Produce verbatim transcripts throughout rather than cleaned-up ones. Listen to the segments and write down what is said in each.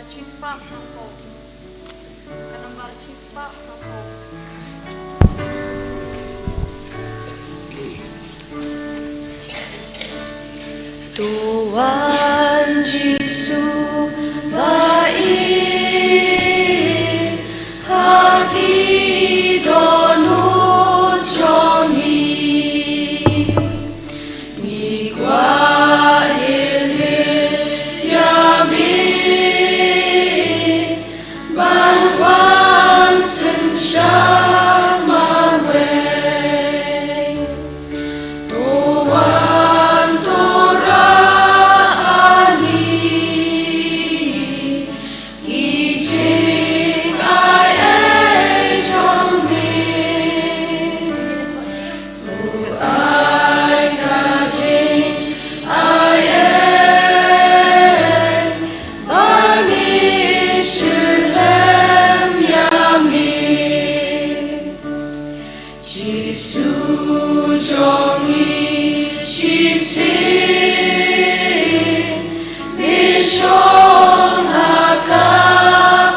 Chispah hangko. Ka nambar chispah hangko. Tuan Jisu, ba i ha ki dohnud jong ngi. Ngi kwah hir hir ïa me ban wan synshar marwei. To wan to rah ha ngi ki jingai ei jong me. To ai ka jingai ei ba ngi shitrhem ïa me. Jisu jong ngi shisien me shong ha ka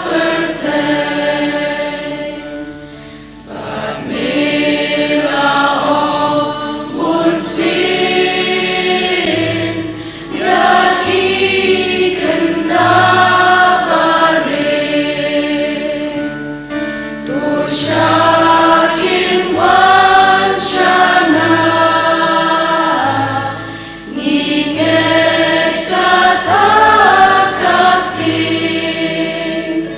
pyrthei. Bad me la ong bunsien ïa ki khynnah barit. To shah kin wan shana, ngi ngeit kata ka ktien.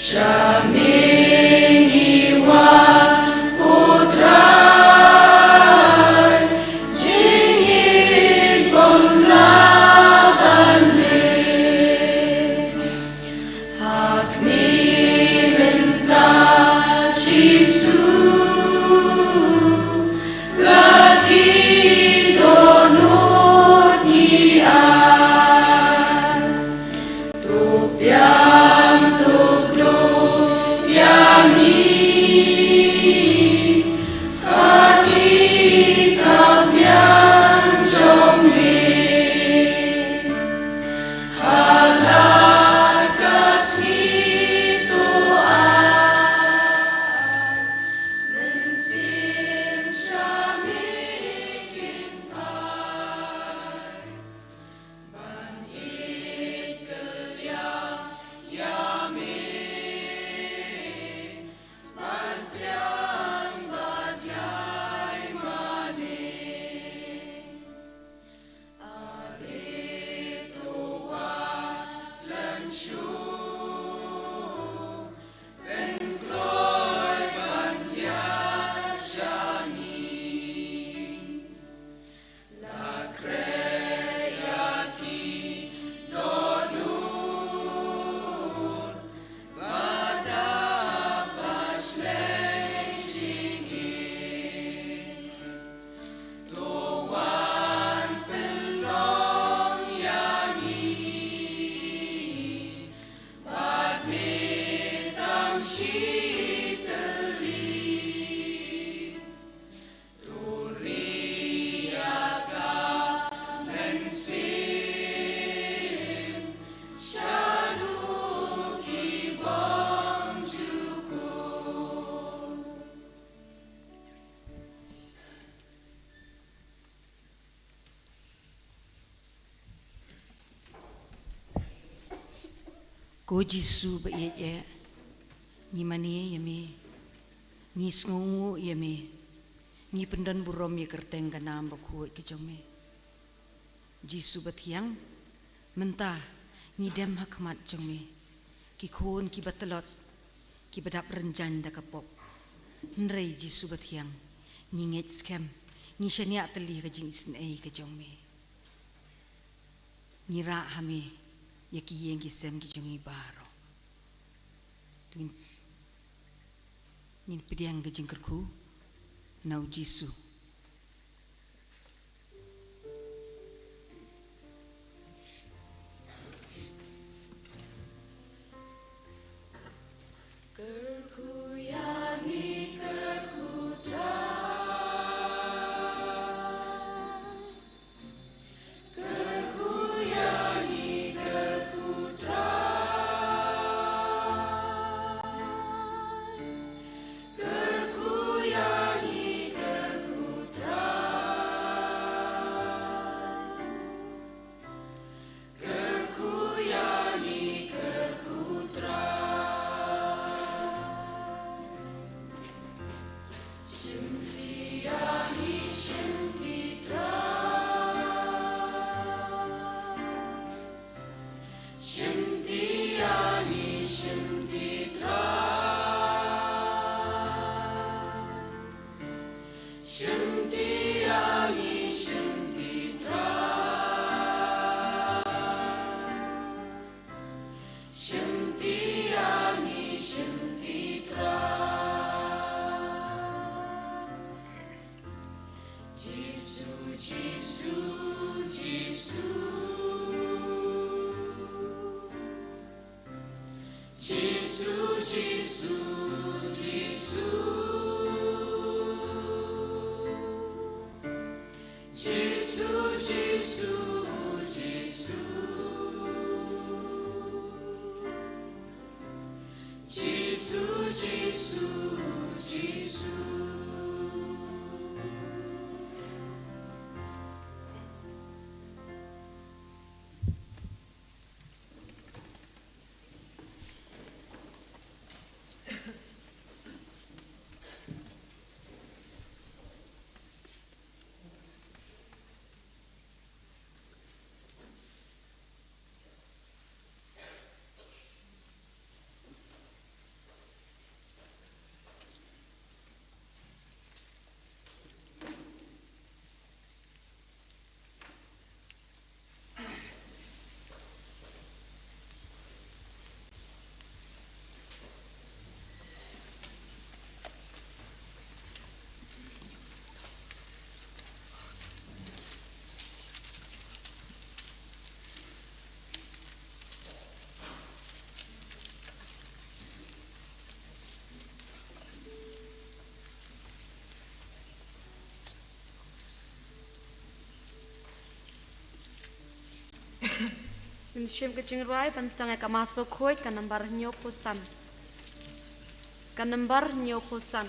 Sha me ngi wan ko Trai, jingngeit bym lah ban leh. Ha kmie mynta Jisu, la ki dohnud ngi ai. To pdiang to kdew ïa ngi ha ki thapniang jong me. Ha la ka sngi to ai mynsiem sha me kin phai ban ïeit kylliang ïa me, ban pdiang bad ïai mane. Ade to wan slem shuh, pynkloi ban ïaid sha ngi. La khreh ïa ki dohnud ba dap bashlei jingim. To wan pynlong ïa ngi bad me tang shi tylli. To ri ïa ka mynsiem shaduh ki bymjukut. Ko Jisu ba ïeit eh, ngi mane ïa me, ngi sngewnguh ïa me, ngi pyndonburom ïa ka kyrteng ka nam bakhuid ka jong me. Jisu bathiang, mynta ngi dem ha khmat jong me, ki khun kiba tlot, kiba dap rynjang da ka pop. Hynrei Jisu bathiang, ngi ngeit skhem, ngi shaniah tylli ha ka jingisynei ka jong me. Ngi rah ha me ïa ki ïing ki sem ki jong ngi baroh. Ngin, ngin pdiang ka jingkyrkhu na u Jisu. Kyrkhu ïa ngi, kyrkhu Trai. Kyrkhu ïa ngi, kyrkhu Trai. Jisu, Jisu, Jisu. Jisu, Jisu, Jisu. Jisu, Jisu, Jisu. Ngin shim ka jingrwai ban sdang ïa ka Mass Bakhuid, ka nambar hynñiewphew san. Ka nambar hynñiewphew san.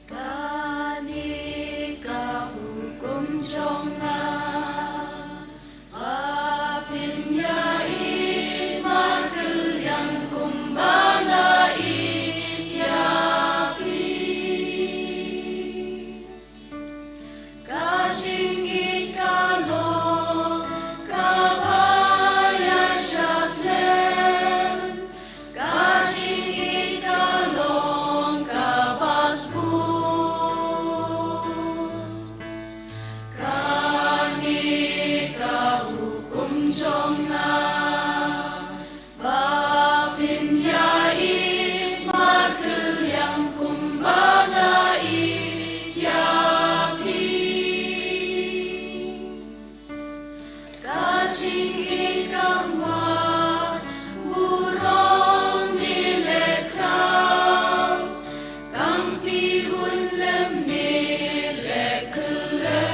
Kane ka hukum jong nga, ba phin ïa ïeit markylliang kumba nga ïeit ïa phi. Ka jingïeit ka long kaba ïaishah slem, ka jingïeit ka long kaba sbun. Kane ka hukum jong nga, ba phin ïa ïeit markylliang kumba nga ïeit ïa phi. Ka jingïeit kam wad burom ne leh khraw, kam pynhun lem ne leh khlem.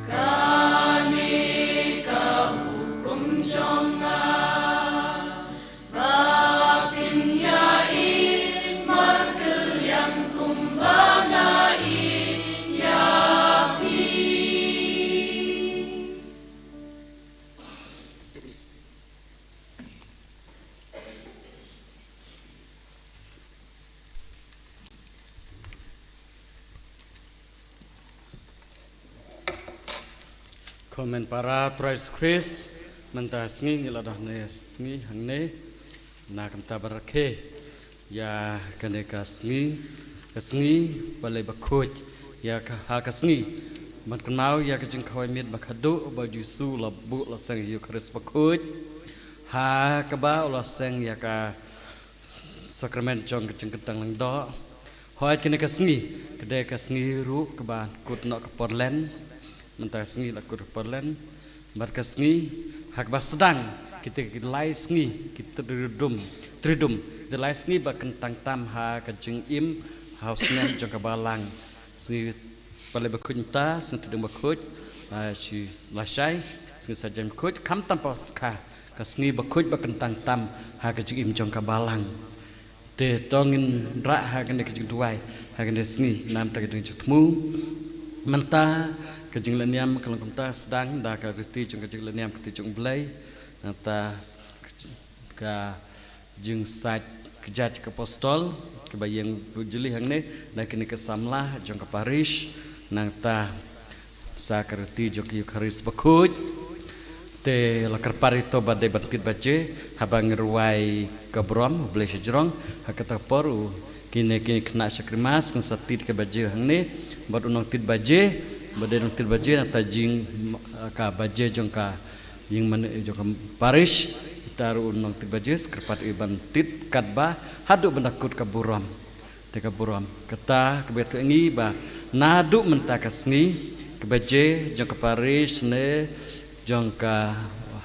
Kane ka hukum jong nga, ba phin ïa ïeit markylliang kumba nga ïeit ïa phi. Ko hynmen para Trai Jisu Khrist, mynta sngi ngi la don ne sngi hangne, na ka bynta ban rakhe ïa kane ka sngi, ka sngi Blei Bakhuid, ïa ka, ha ka sngi Ban kynmaw ïa ka jingkhawai miet ba khadduh ba u Jisu u la buh la seng ïa ka Eucharist bakhuid, ha kaba u la seng ïa ka sakramen jong ka jingkyntang lyngdoh. Hooid, kane ka sngi ka dei ka sngi ruh kaba kut noh ka por Lent. Mynta ka sngi la kut ka por Lent. Bad ka sngi ha kaba sdang kita ki lai sngi ki Triduum, Triduum, kita lai sngi ba kyntang tam ha ka jingim ha u snem jong ka Balang. Sngi Palei Bakhuid mynta, sngi Triduum Bakhuid, ah, shi lashai, sngi Saitjaiñ Bakhuid, khamtam Paskha, ka sngi bakhuid ba kyntang tam ha ka jingim jong ka Balang. Te to ngin rah ha kane ka jingduwai ha kane ka sngi, namar ka jingthmu. Mynta ka jinglehniam ka long kumta, sdang da ka riti jong ka jinglehniam ka riti jong U Blei. Nangta ka jingsait kjat ka apostol kaba ïeng bujli hangne, na kine ki samla jong ka parish, nangta sa ka riti jong ka Eucharist bakhuid. Te la kyrpad ïa to ba dei ban tied baje haba ngi rwai ka burom U Blei shajrong. Ha kata ka por u, kine ki khynnah shakri Mass kin sa tied ka baje hangne, bad u nongtied baje, bad dei nongtied baje nangta jing, ka baje jong ka ïing mane jong ka parish, kita ruh u nongtied baje sa kyrpad ïa u ban tied katba haduh ban da kut ka burom. Te ka burom kata kaba ïathuh ïa ngi ba naduh mynta ka sngi ka baje jong ka parish ne jong ka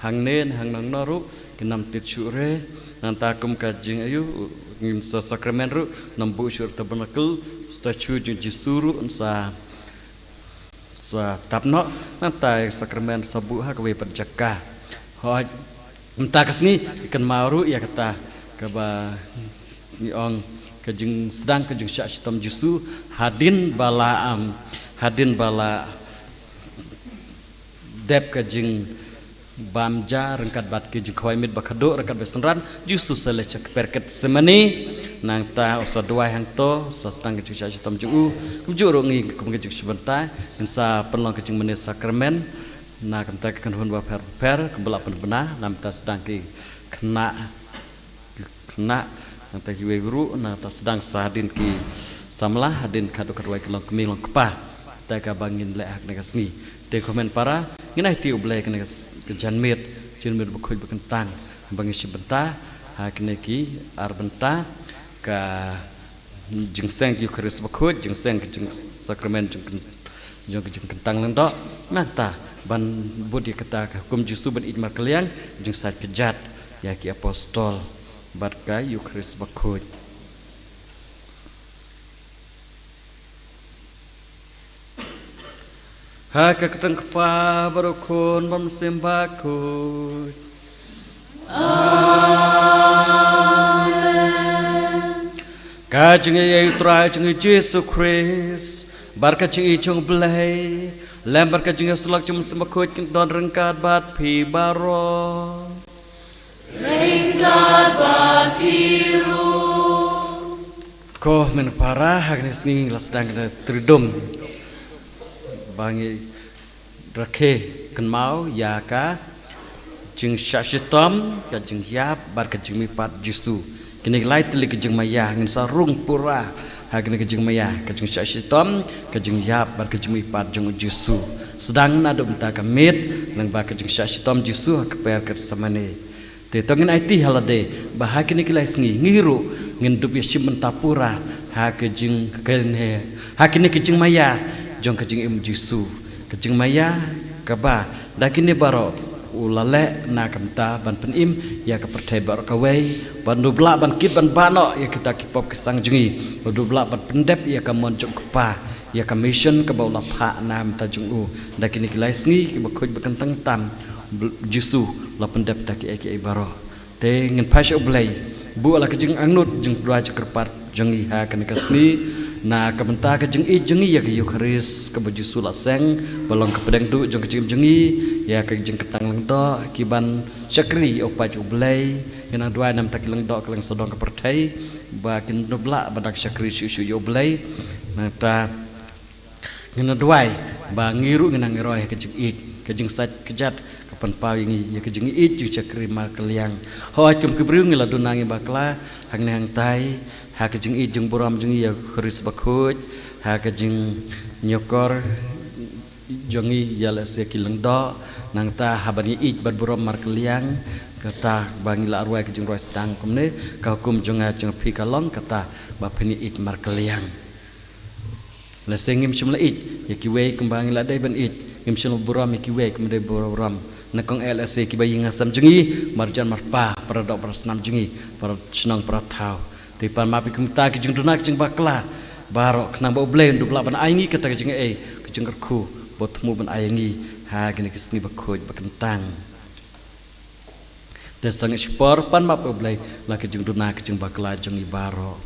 hangne ne hangno hangno ruh kin ym tied shuh re. Nangta kum ka jing aïu, ngim sa sakramen ruh, ym buh shuh re tabernacle, statue jong Jisu ruh ym sa sa tap noh, nangta ïa ka sakramen sa buh ha kawei pat jaka. Hooid, mynta ka sngi ngi kynmaw ruh ïa kata kaba ngi ong ka jingsdang ka jingshah shitom Jisu, hadien ba la, am, hadien ba la dep ka jing bam ja ryngkat bad ki jingkhawai miet ba khadduh ryngkat bad synran, Jisu sa leit sha kper Getsemani, nangta u sa duwai hangto, sa sdang ka jingshah shitom jong u. Kumjuh ruh ngi kum ka jingshah bynta ngin sa pynlong ka jingmane sakramen na ka bynta ki kynhun bapher bapher kumba la pynbna, nangta sdang ki khynnah, khynnah, nangta kiwei ruh, nangta sdang sa hadien ki samla, hadien khadduh khadwai ki longkmie longkpa. Te kaba ngin leh ha kane ka sngi. Te kumne para, ngin aiti ïa U Blei kane ka s-, ka janmiet, janmiet bakhuid bakyntang ba ngi shim bynta ha kine ki ar bynta, ka jingseng ka Eucharist bakhuid, jingseng ka jingsakramen jong ka jingkyntang lyngdoh, nangta ban bud ïa kata ka hukum Jisu ban ïeit markylliang, jingsait kjat ïa ki apostol bad ka Eucharist bakhuid. Ha ka kyrteng ka Kpa bad ka Khun bad ka Mynsiem Bakhuid. Amen. Ka jingïeit ïa U Trai jong ngi Jisu Khrist, bad ka jingïeit jong U Blei, lem bad ka jingïasyllok jong U Mynsiem Bakhuid kin don ryngkat bad phi baroh. Ryngkat bad phi ruh. Ko men para, ha kane ka sngi la sdang ka Triduum ba ngi rakhe kynmaw ïa ka jingshah shitom, ka jingïap bad ka jingmihpat Jisu. Kine ki lai tylli ki jingmaïa ngin sa rung pura ha kine ki jingmaïa, ka jingshah shitom, ka jingïap bad ka jingmihpat jong u Jisu. Sdang naduh mynta ka miet lyngba ka jingshah shitom Jisu ha kper Getsemani. Te to ngin aiti ha lade ba ha kine ki lai sngi ngi ruh ngin dup ïa shim bynta pura ha ka jing, ka ne, ha kine ki jingmaïa jong ka jingim Jisu. Ka jingmaïa kaba da kine baroh u la leh na ka bynta ban pynim ïa ka pyrthei baroh kawei, ban dup lah ban kit ban bah noh ïa kita ki pop ki sang jong ngi, ban dup lah ban pyndep ïa ka mon jong u Kpa, ïa ka mission kaba u la phah na ka bynta jong u. Da kine ki lai sngi kiba khuid ba kyntang tam, Jisu u la pyndep da kiei kiei baroh. Te ngin phai sha U Blei, buh la ka jingangnud, jingduwai, jingkyrpad jong ngi ha kane ka sngi na ka bynta ka jingïeit jong ngi ïa ka Eucharist kaba Jisu la seng ba long ka pdeng duh jong ka jingim jong ngi, ïa ka jingkyntang lyngdoh, ki ban shakri ïa u paid U Blei. Ngin nang duwai na ka bynta ki lyngdoh ki lyngsawdong ka pyrthei ba kin dup lah ban dang shakri shuh shuh ïa U Blei. Nangta ngin nang duwai ba ngi ruh ngin nang ïaroh ïa ka jingïeit, ka jingsait kjat, ka pynpaw ïa ngi ïa ka jingïeit, jingshakri markylliang. Hooid, kum ki briew ngi la duna ngi bakla hangne hangtai ha ka jingïeit jingburom jong ngi ïa u Khrist bakhuid, ha ka jingïakor jong ngi ïa lehse ki lyngdoh, nangta haba ngi ïeit bad burom markylliang, kata ba ngi la rwai ka jingrwai sdang kumne, ka hukum jong nga jong phi ka long kata ba phin ïeit markylliang. Lehse ngim shym la ïeit ïa kiwei kumba ngi la dei ban ïeit, ngim shym la burom ïa kiwei kumba dei burom. Nyngkong eh lehse kiba ïing ha sem jong ngi, marjan marpa, para doh para snam jong ngi, para shnong para thaw. Te pan map ïa kumta ki jingduna ki jingbakla baroh, khnang ba U Blei un dup lah ban ai ngi kata ka jingaiei, ka jingkyrkhu ba u thmu ban ai ïa ngi ha kine ki sngi bakhuid bakyntang. Te sa ngeit shipor, pan map ïa U Blei la ki jingduna ki jingbakla jong ngi baroh.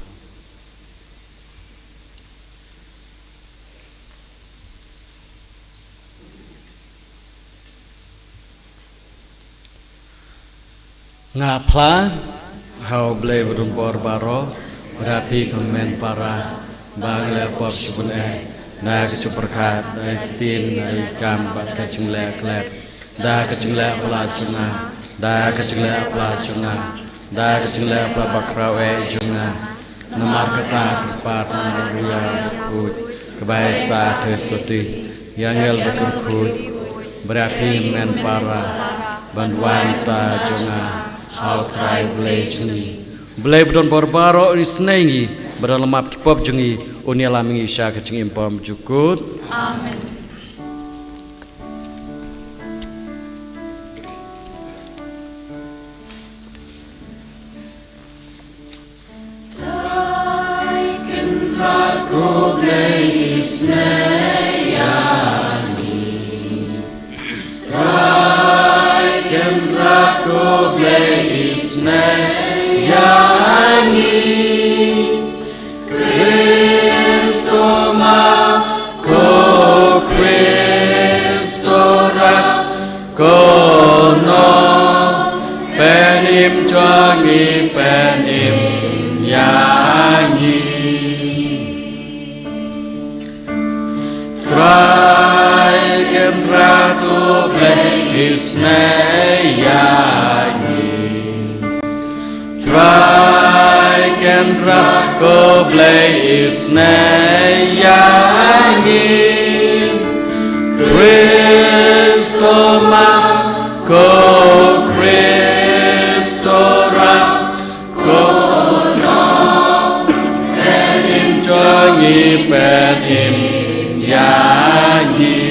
Nga phla ha U Blei ba don bor baroh, bad ha phi ko hynmen para, ba nga la pop shibun eh, da ka jingpyrkhat, da ka ktien, da ka kam, bad ka jingleh khlem, da ka jingleh palat jong nga, da ka jingleh palat jong nga, da ka jingleh palat bakhraw eh jong nga. Namar kata kyrpad na U Blei bakhuid, kaba ai sa te soti, ïa angel bakyrkhu, bad ïa phi hynmen para, ban wan ta jong nga ha U Trai Blei jong ngi. Blei ba don bor baroh un isynei ngi, bad da la map ki pop jong ngi, un ïalam ngi sha ka jingim bymjukut. Amen. Trai Kynrad ko Blei isynei ïa ngi. Trai Kynrad ko Blei isynei ïa ngi. Khrist ma, ko Khrist Trai, ko Nongpynim jong ngi, pynim ïa ngi. Trai Kynrad ko Blei isynei ïa ngi. Trai Kynrad ko Blei isynei ïa ngi. Khrist ma, ko Khrist Trai, ko Nongpynim jong ngi, pynim ïa ngi.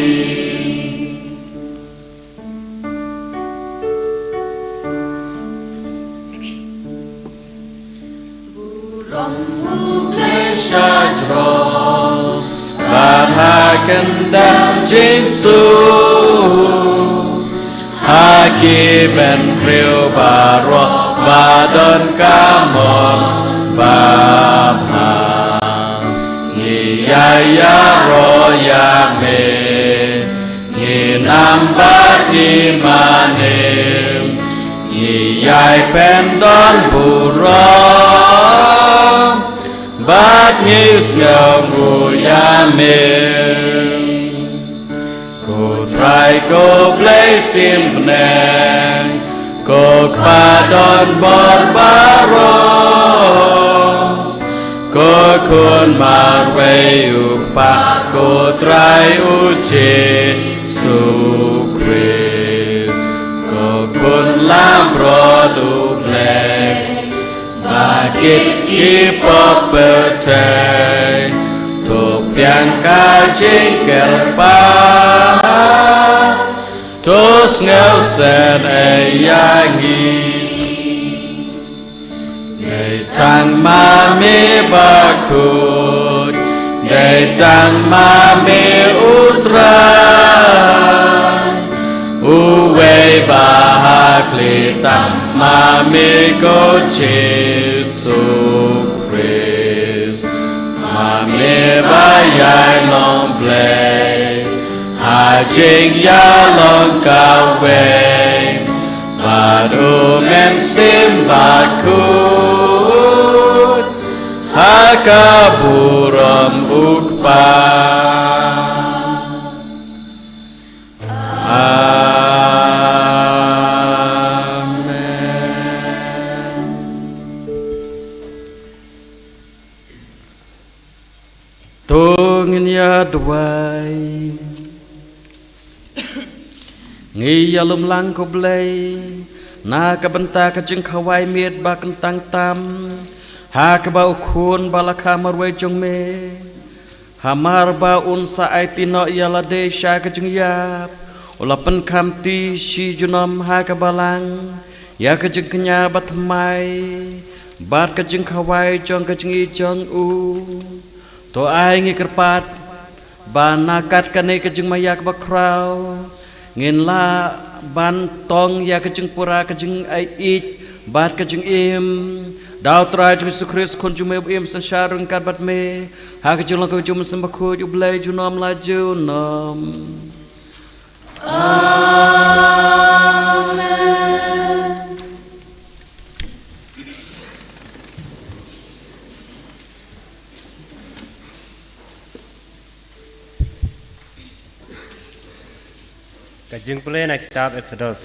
Burom U Blei shajrong, bad ha kyndem jingsuk, ha ki bynriew baroh ba don ka mon bymman. Ngi ïa ïaroh ïa me, ngi nam bad ngi manim, ngi ïai pyndon burom, bad ngi sngew nguh ïa me. Ko Trai ko Blei sim bneng, ko Kpa don bor baroh, ko Khun marwei U Kpa, ko Trai U Jisu Khrist, ko Khun Langbrot U Blei, ba kit ki pop pyrthei, to pdiang ka jingkyrpad, to sngewsih ïa ngi. Dei tang ma me bakhuid, dei tang ma me U Trai, uwei ba ha khlieh tam ma me ko Jisu Khrist, ma me ba ïai long Blei ha jingïalong kawei bad U Mynsiem Bakhuid, ha ka burom U Kpa. Amen. To ngin ïa duwai. Ngi ïalum lang ko Blei na ka bynta ka jingkhawai miet ba kyntang tam ha kaba u Khun ba la kha marwei jong me. Hamar ba un sa aiti noh ïa lade sha ka jingïap, u la pynkham ti shi junom ha ka balang ïa ka jingkñia ba thymmai bad ka jingkhawai jong ka jingïeit jong u. To ai ngi kyrpad ba na kat kane ka jingmaïa kaba khraw ngin lah ban tong ïa ka jingpura ka jingaieit bad ka jingim da U Trai jong U Jisu Khrist Khun jong me ba im synshar ryngkat bad me ha ka jinglong ka jong U Mynsiem Bakhuid, U Blei junom la junom. Amen. Ka jingpule na kitab Eksodos,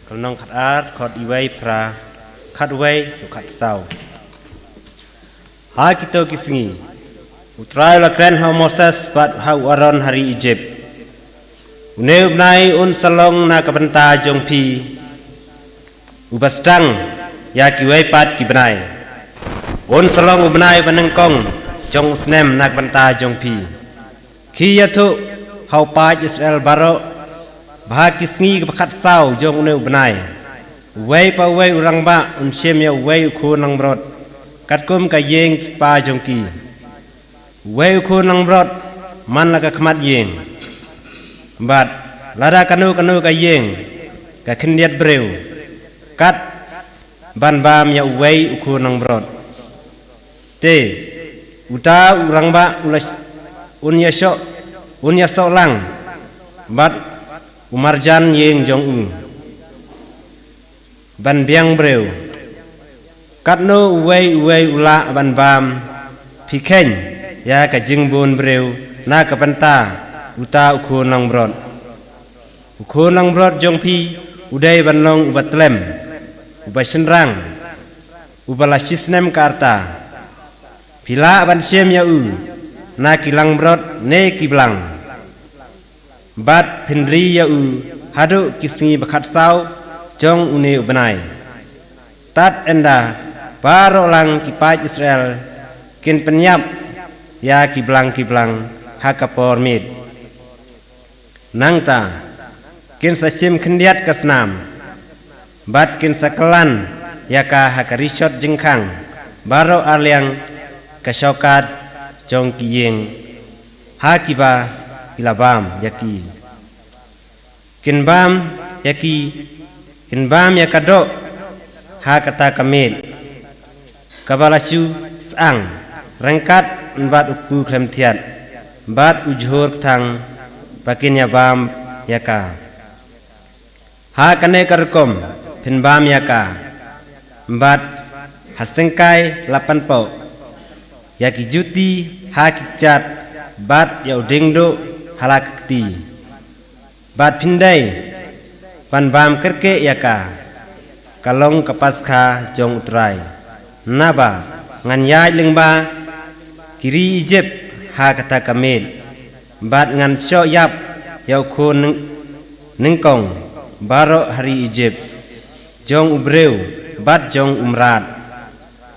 ka lynnong khatar, dkhot wei phra, khatwei, u khatsaw. Ha kito ki sngi, U Trai u la kren ha u Moses bad ha u Aaron ha ri Ijipt. Une u bnai un sa long na ka bynta jong phi uba sdang ïa kiwei pat ki bnai. Un sa long u bnai ba nyngkong jong u snem na ka bynta jong phi. Khie ïathuh ha u paid Israel baroh ba ha ki sngi kaba khatsaw jong une u bnai, uwei pa uwei u rangbah un shim ïa uwei u khun langbrot katkum ka ïing ki kpa jong ki. Uwei u khun langbrot man la ka khmat ïing, bad lada kano kano ka ïing ka khyndiat briew, kat ban bam ïa uwei u khun langbrot. Te uta u rangbah u la sh-, un ïasoh, un ïasoh lang bad u marjan ïing jong u ban biang briew. Katno uwei uwei u lah ban bam, phi kheiñ ïa ka jingbun briew na ka bynta uta u khun langbrot. U khun langbrot jong phi u dei ban long uba tlem, uba shynrang, uba la shisnem ka rta. Phi lah ban shim ïa u na ki langbrot ne ki blang, bad phin ri ïa u haduh ki sngi ba khatsaw jong une u bnai. Tad ynda baroh lang ki paid Israel kin pynïap ïa ki blang ki blang ha ka por miet. Nangta kin sa shim khyndiat ka snam bad kin sa klan ïa ka ha ka rishot jingkhang baroh arliang ka shaukat jong ki ïing ha kiba ki la bam ïa ki. Kin bam ïa ki, kin bam ïa ka doh ha kata ka miet kaba la shu syang ryngkat bad u kpu khlem thiat bad u jhur kthang, ba kin ïa bam ïa ka. Ha kane ka rukom phin bam ïa ka, bad ha syngkai la pynpoh ïa ki juti ha ki kjat bad ïa u diengduh ha la ka kti. Bad phin dei ban bam kyrkieh ïa ka, ka long ka Paskha jong U Trai. Naba ngan ïaid lyngba ki ri Ijipt ha kata ka miet, bad ngan shoh ïap ïa u khun nyng-, nyngkong baroh ha ri Ijipt, jong u briew bad jong u mrad,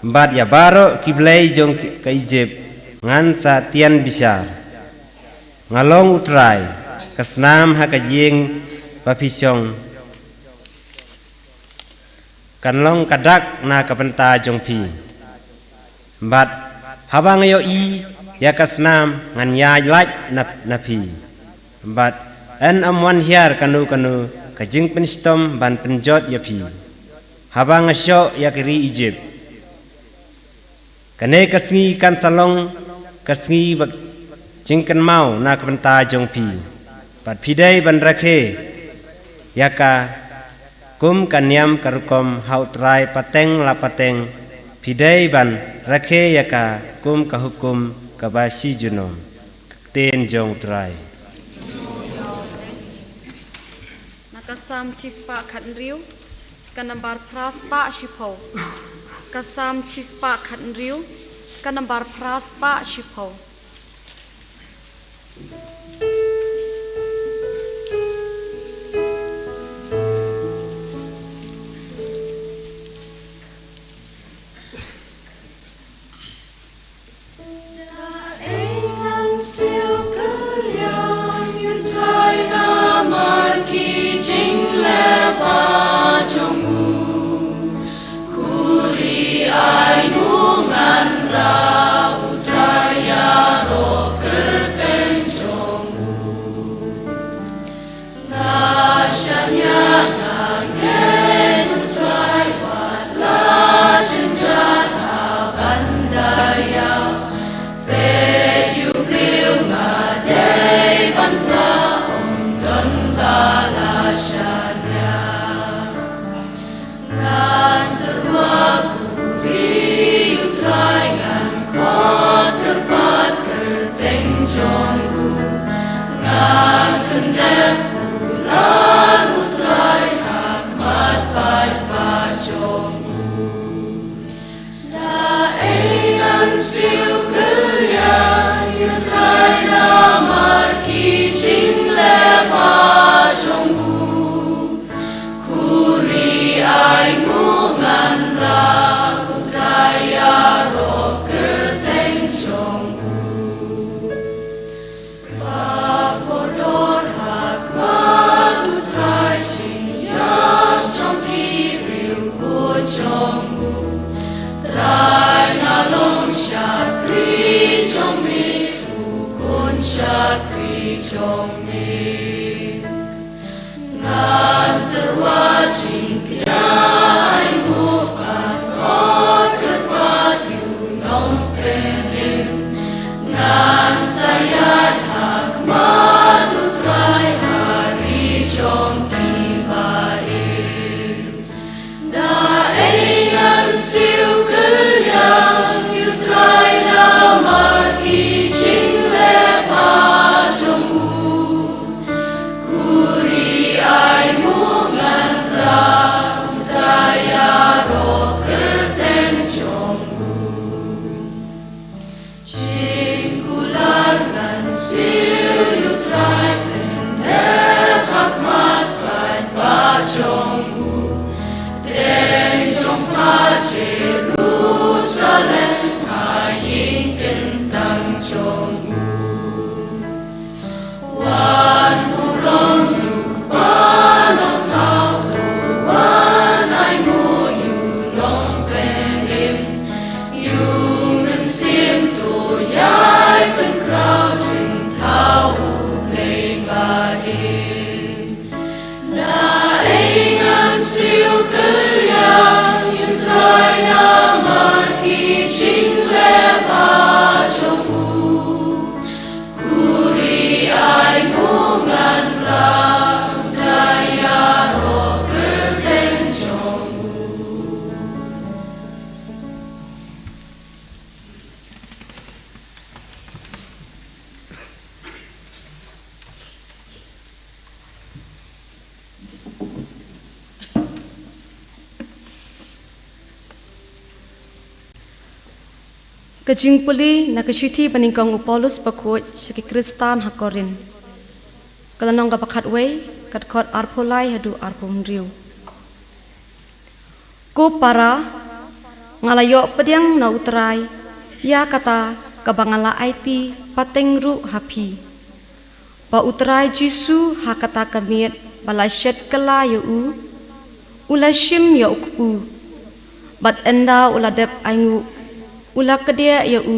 bad ïa baroh ki blei jong ki, ka Ijipt ngan sa tian bishar. Nga long U Trai, ka snam ha ka ïing ba phi shong kan long ka dak na ka bynta jong phi. Bad haba nga ïohi ïa ka snam ngan ïaid lait na, na phi. Bad yn ym wan hiar kano kano ka jingpynshitom ban pynjot ïa phi haba nga shoh ïa ka ri Ijipt. Kane ka sngi kan sa long ka sngi ba jingkynmaw na ka bynta jong phi. Bad phi dei ban rakhe ïa ka kum ka niam ka rukom ha U Trai pateng la pateng. Phi dei ban rakhe ïa ka kum ka hukum kaba shi junom. Ka ktien jong U Trai. Na ka Salm shispah khathynriew, ka nambar phra spah shiphew. Ka Salm shispah khathynriew, ka nambar phra spah shiphew. Shania nga ngeit u Trai wat la jynjar ha ban da ïa peit ïa u briew, nga dei ban pla, ym don ba la shania. Ngan tyrwa khuri ïa u Trai, ngan khot kyrpad kyrteng jong u, ngan pyndep kular u Trai ha khmat paidbah jong u. Da ei ngan siew kylliang ïa u Trai namar ki jingleh paw jong u. Khuri ainguh ngan rah, u Trai ïaroh kyrteng jong u. Ba kordor ha khmat u Trai jingïap jong ki riewkhuid jong u. Trai, nga long shakri jong me, u khun shakri jong me. Ngan tyrwa jingkñia ainguh ban khot kyrpad ïa u nongpynim. Ngan sa ïaid ha khmat u Trai ha ri jong ki ba-ïeit. Da ei ngan siew kylliang ïa u Trai namar ki jingleh paw jong u. Khuri ainguh ngan rah, u Trai ïaroh kyrteng jong u. Jingkular ngan siew ïa u Trai, pyndep ha khmat paidbah jong u. Pdeng jong pha Jerusalem, ha ïing kyntang jong u. Wan burom ïa u Kpa Nongthaw, to wan ainguh ïa u Nongpynim. Ïa u Mynsiem to ïai pynkhraw, jingthaw U Blei ba-ïeit. Da ei ngan siew kylliang ïa u Trai namar ki jingleh paw jong u. Khuri ainguh ngan rah, u Trai ïaroh kyrteng jong u. Ka jingpule na ka shithi ba nyngkong u Paulus bakhuid sha ki Khristan ha Korinth. Ka lynnong kaba khatwei, ka dkhot arphew lai haduh arphew hynriew. Ko para, nga la ïoh pdiang na u Trai ïa kata kaba nga la aiti pateng ruh ha phi, ba u Trai Jisu ha kata ka miet ba la shet kylla ïa u, u la shim ïa u kpu, bad ynda u la dep ainguh, u la kdiah ïa u,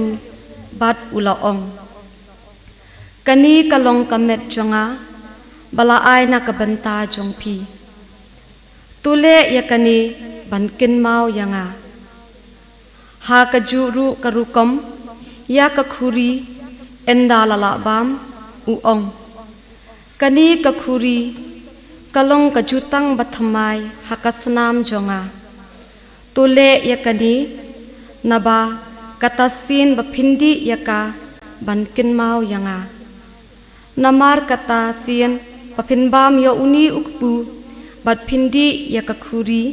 bad u la ong: Kane ka long ka met jong nga, ba la ai na ka bynta jong phi. To leh ïa kane ban kynmaw ïa nga. Ha kajuh ruh ka rukom, ïa ka khuri, ynda la lah bam, u ong: Kane ka khuri ka long ka jutang bathymmai ha ka snam jong nga. To leh ïa kane, naba kata sien ba phin dih ïa ka ban kynmaw ïa nga. Namar kata sien ba phin bam ïa une u kpu, bad phin dih ïa ka khuri,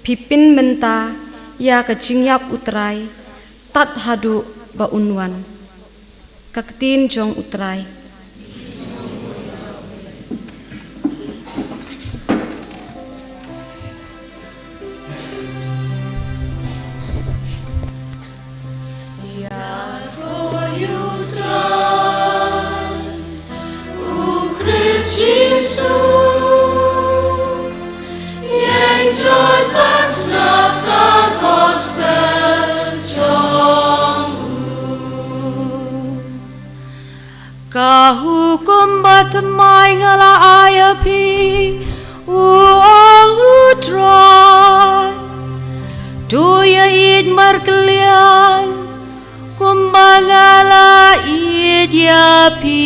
phi pynmynta ïa ka jingïap u Trai, tad haduh ba un wan. Ka ktien jong u Trai. Ïaroh ïa u Trai, u Khrist Jisu, ïeng joit bad sngap ka gospel jong u. Ka hukum bathymmai nga la ai ïa phi, ïa phi.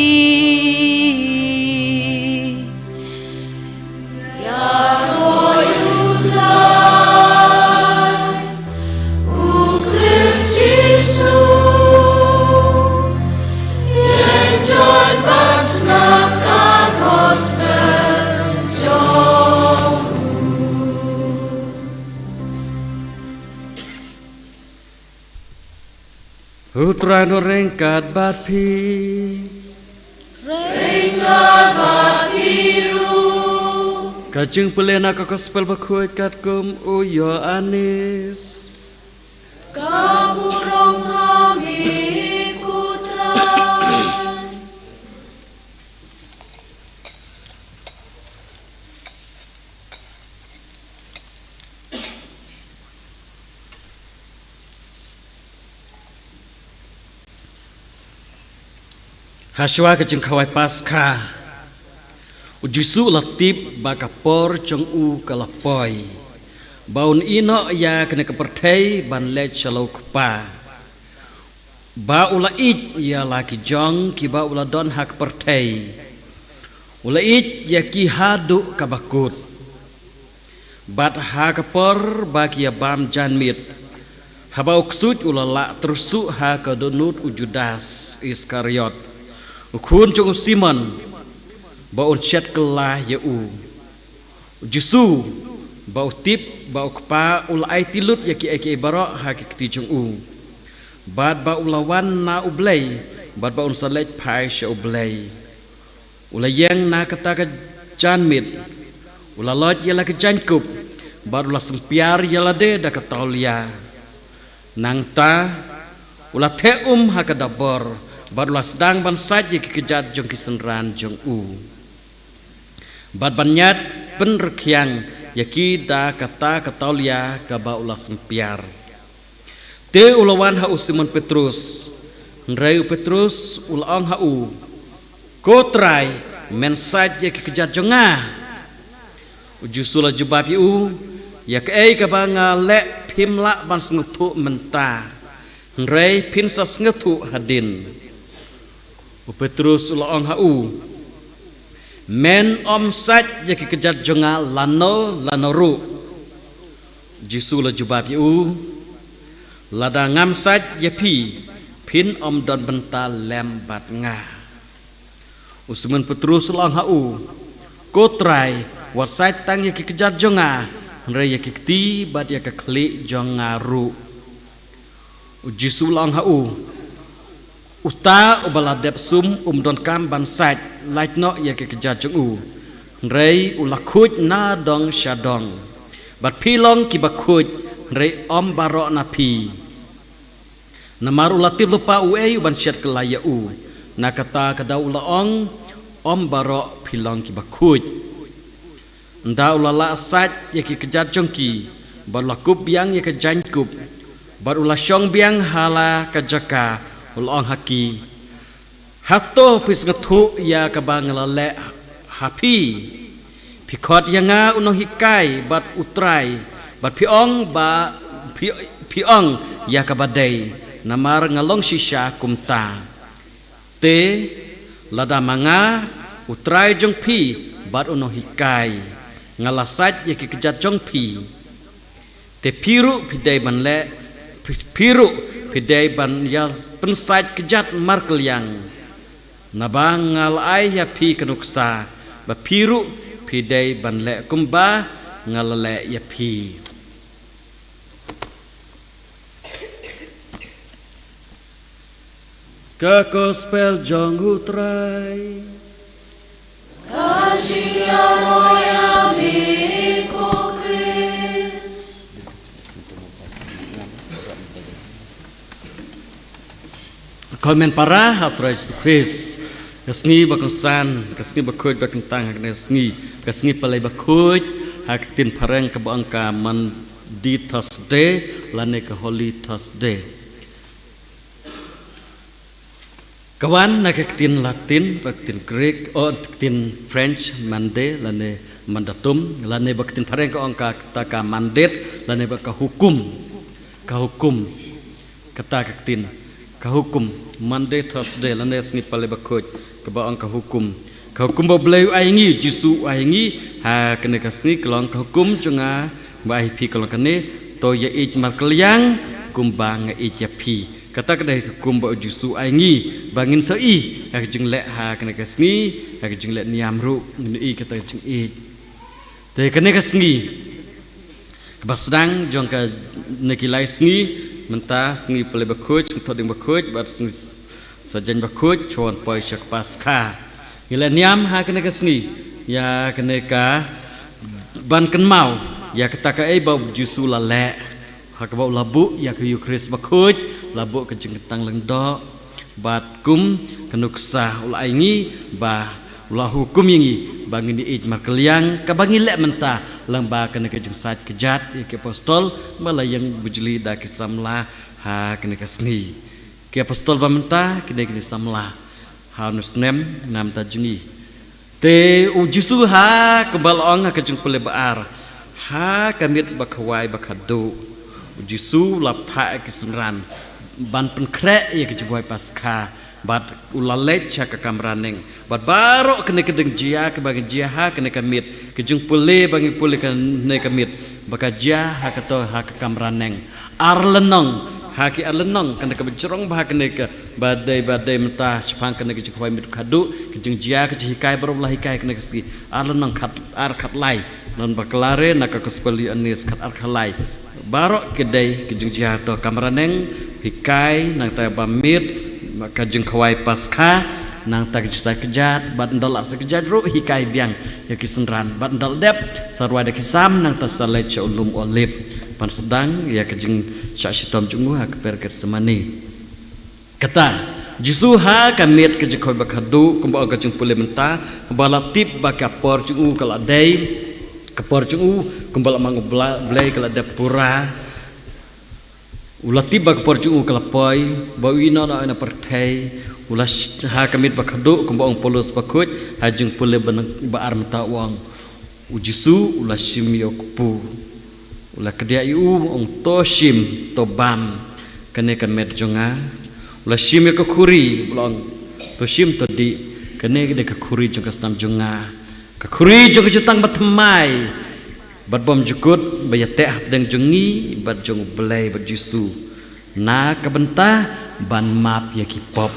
Ïaroh ïa U Trai, U Khrist Jisu, ïa jong ban sngap ka gospel jong U. U Trai un ryngkat bad phi. Ryngkat bad phi ruh. Ka jingpule na ka gospel bakhuid katkum u Ïoannis. Ka burom ha me ko Trai. Hashwa ka jingkhawai Paskha, U Jisu u la tip ba ka por jong u ka la poi, ba un ïehnoh ïa kane ka pyrthei ban leit sha la U Kpa. Ba u la ïeit ïa la ki jong kiba u la don ha ka pyrthei. U la ïeit ïa ki haduh kaba kut. Bad ha ka por ba ki ïa bam janmiet, haba u ksuid u la lah tyrsuh ha ka dohnud u Judas Iskariot, u khun jong u Simon, ba un shet kylla ïa u. U Jisu, ba u tip ba U Kpa u la aiti lut ïa kiei kiei baroh ha ki kti jong u, bad ba u la wan na U Blei, bad ba un sa leit phai sha U Blei. U la ïeng na kata ka janmiet, u la loit ïa la ka jaiñkup, bad u la sympiar ïa lade da ka taulia. Nangta u la theh um ha ka dabor, bad u la sdang ban sait ïa ki kjat jong ki synran jong u, bad ban ñiad pynrkhiang ïa ki da kata ka taulia kaba u la sympiar. Te u la wan ha u Simon Petrus. Hynrei u Petrus u la ong ha u, "Ko Trai, men sait ïa ki kjat jong nga?" U Jisu u la jubab ïa u, "Ïa kaei kaba nga leh phim lah ban sngewthuh mynta, hynrei phin sa sngewthuh hadien." U Petrus u la ong ha u, "Men ym sait ïa ki kjat jong nga lano lano ruh." U Jisu u la jubab ïa u, "Lada ngam sait ïa phi, phin ym don bynta lem bad nga." U Simon Petrus u la ong ha u, "Ko Trai, wat sait tang ïa ki kjat jong nga, hynrei ïa ki kti bad ïa ka khlieh jong nga ruh." U Jisu u la ong ha u, "Uta uba la dep sum um donkam ban sait lait noh ïa ki kjat jong u, hynrei u la khuid na dong sha dong. Bad phi long kiba khuid, hynrei ym baroh na phi." Namar u la tip lypa uei u ban shet kylla ïa u. Na kata ka daw u la ong, "Ym baroh phi long kiba khuid." Ynda u la lah sait ïa ki kjat jong ki, bad u la kup biang ïa ka jaiñkup, bad u la shong biang ha la ka jaka, u la ong ha ki, "Hato phi sngewthuh ïa kaba nga la leh ha phi? Phi khot ïa nga u nonghikai bad u Trai, bad phi ong ba, phi, phi ong ïa kaba dei, namar nga long shisha kumta. Te lada ma nga, u Trai jong phi bad u nonghikai, nga la sait ïa ki kjat jong phi, te phi ruh phi dei ban leh, phi, phi ruh phi dei ban ïa pynsait kjat markylliang. Naba nga la ai ïa phi ka nuksa, ba phi ruh phi dei ban leh kumba nga la leh ïa phi." Ka Gospel jong U Trai. Ka jingïaroh ïa me ko Khrist. Ko hynmen para ha U Trai Jisu Khrist. Ka sngi ba kongsan, ka sngi bakhuid ba kyntang ha kane ka sngi, ka sngi Palei Bakhuid, ha ka ktien phareng kaba ong ka Maundy Thursday lane ka Holy Thursday. Ka wan na ka ktien Latin, ka ktien Greek, oh, ka ktien French, Maundy lane mandatum, lane ba ka ktien phareng ka ong ka, kata ka mandate, lane ba ka hukum. Ka hukum. Kata ka ktien, ka hukum. Monday, Thursday, lane sngi Palei Bakhuid, kaba ong ka hukum. Ka hukum ba U Blei u ai ïa ngi, Jisu u ai ïa ngi, ha kane ka sngi ka long ka hukum jong nga, ba ai ïa phi ka long kane, to ïa ïeit markylliang, kumba nga ïeit ïa phi. Kata ka dei ka hukum ba U Jisu u ai ïa ngi, ba ngin sa ïohi, ha ka jingleh ha kane ka sngi, ha ka jingleh niam ruh, ngin ïohi kata ka jingïeit. Te kane ka sngi, kaba sdang jong kane ki lai sngi, mynta sngi Palei Bakhuid, sngi Thohdieng Bakhuid, bad sngi Saitjaiñ Bakhuid, shuwa wan poi sha ka Paskha. Ngi leh niam ha kane ka sngi, ïa kane ka ban kynmaw, ïa kata kaei ba U Jisu u la leh. Ha kaba u la buh, ïa ka Eukharist Bakhuid, u la buh ka jingkyntang lyngdoh. Bad kum, ka nuksa, u la ai ngi, ba, u la hukum ïa ngi, ba ngin ïeit markylliang, kaba ngi leh mynta, lyngba kane ka jingsait kjat, ïa ki apostol, ba la ïeng bujli da ki samla, ha kane ka sngi. Ki apostol ba mynta, kine kine samla, ha une u snem, namar ta jong ngi. Te U Jisu ha kaba la ong ha ka jingpule ba ar. Ha ka miet ba khawai ba khadduh. U Jisu u la phah ïa ki synran. Ban pynkhreh ïa ka jingkhawai Paskha. Bad u la leit sha ka kamra neng. Bad baroh kane ka jingjia kaba ngi jia ha kane ka miet. Ka jingpule ba ngi pule kane ka miet. Ba ka jia ha kato ha ka kamra neng. Ar lynnong, ha ki ar lynnong, kane kaba jrong ba ha kane kaba dei ba dei mynta shaphang kane ka jingkhawai miet khadduh, ka jingjia ka jinghikai baroh ba la hikai kane ka sngi. Ar lynnong khat ar khat lai, lynnong ba khlare na ka gospel Ïoannis khat ar khat lai. Baroh ki dei ka jingjia to kamra neng, hikai, nangta ba miet, ka jingkhawai Paskha, nangta ka jingsait kjat, bad ynda la sait kjat ruh hikai biang, ïa ki synran, bad ynda la dep, sa rwai da ki sam, nangta sa leit sha u lum Olib. Ban sdang, ïa ka jingshah shitom jong u ha ka kper Getsemani. Kata, Jisu ha ka miet ka jingkhawai ba khadduh, kumba ong ka jingpule mynta, ba la tip ba ka por jong u ka la dei, ka por jong u, kumba la ong U Bla-, Blei ka la dep pura, U la tip ba ka por jong u ka la poi, ba u ïehnoh na pyrthei, u la sh-, ha ka miet ba khadduh, kumba ong Paulus Bakhuid, ha jingpule ba nang-, ba ar mynta u ong. U Jisu, u la shim ïa u kpu. U la kdiah ïa u, ong to shim, to bam. Kane ka met jong nga. U la shim ïa ka khuri, u la ong to shim to dih. Kane ka dei ka khuri jong ka snam jong nga. Ka khuri jong ka jutang bathymmai. Bad bymjukut, ba ïateh hapdeng jong ngi, bad jong U Blei, bad Jisu. Na ka bynta, ban map ïa ki pop.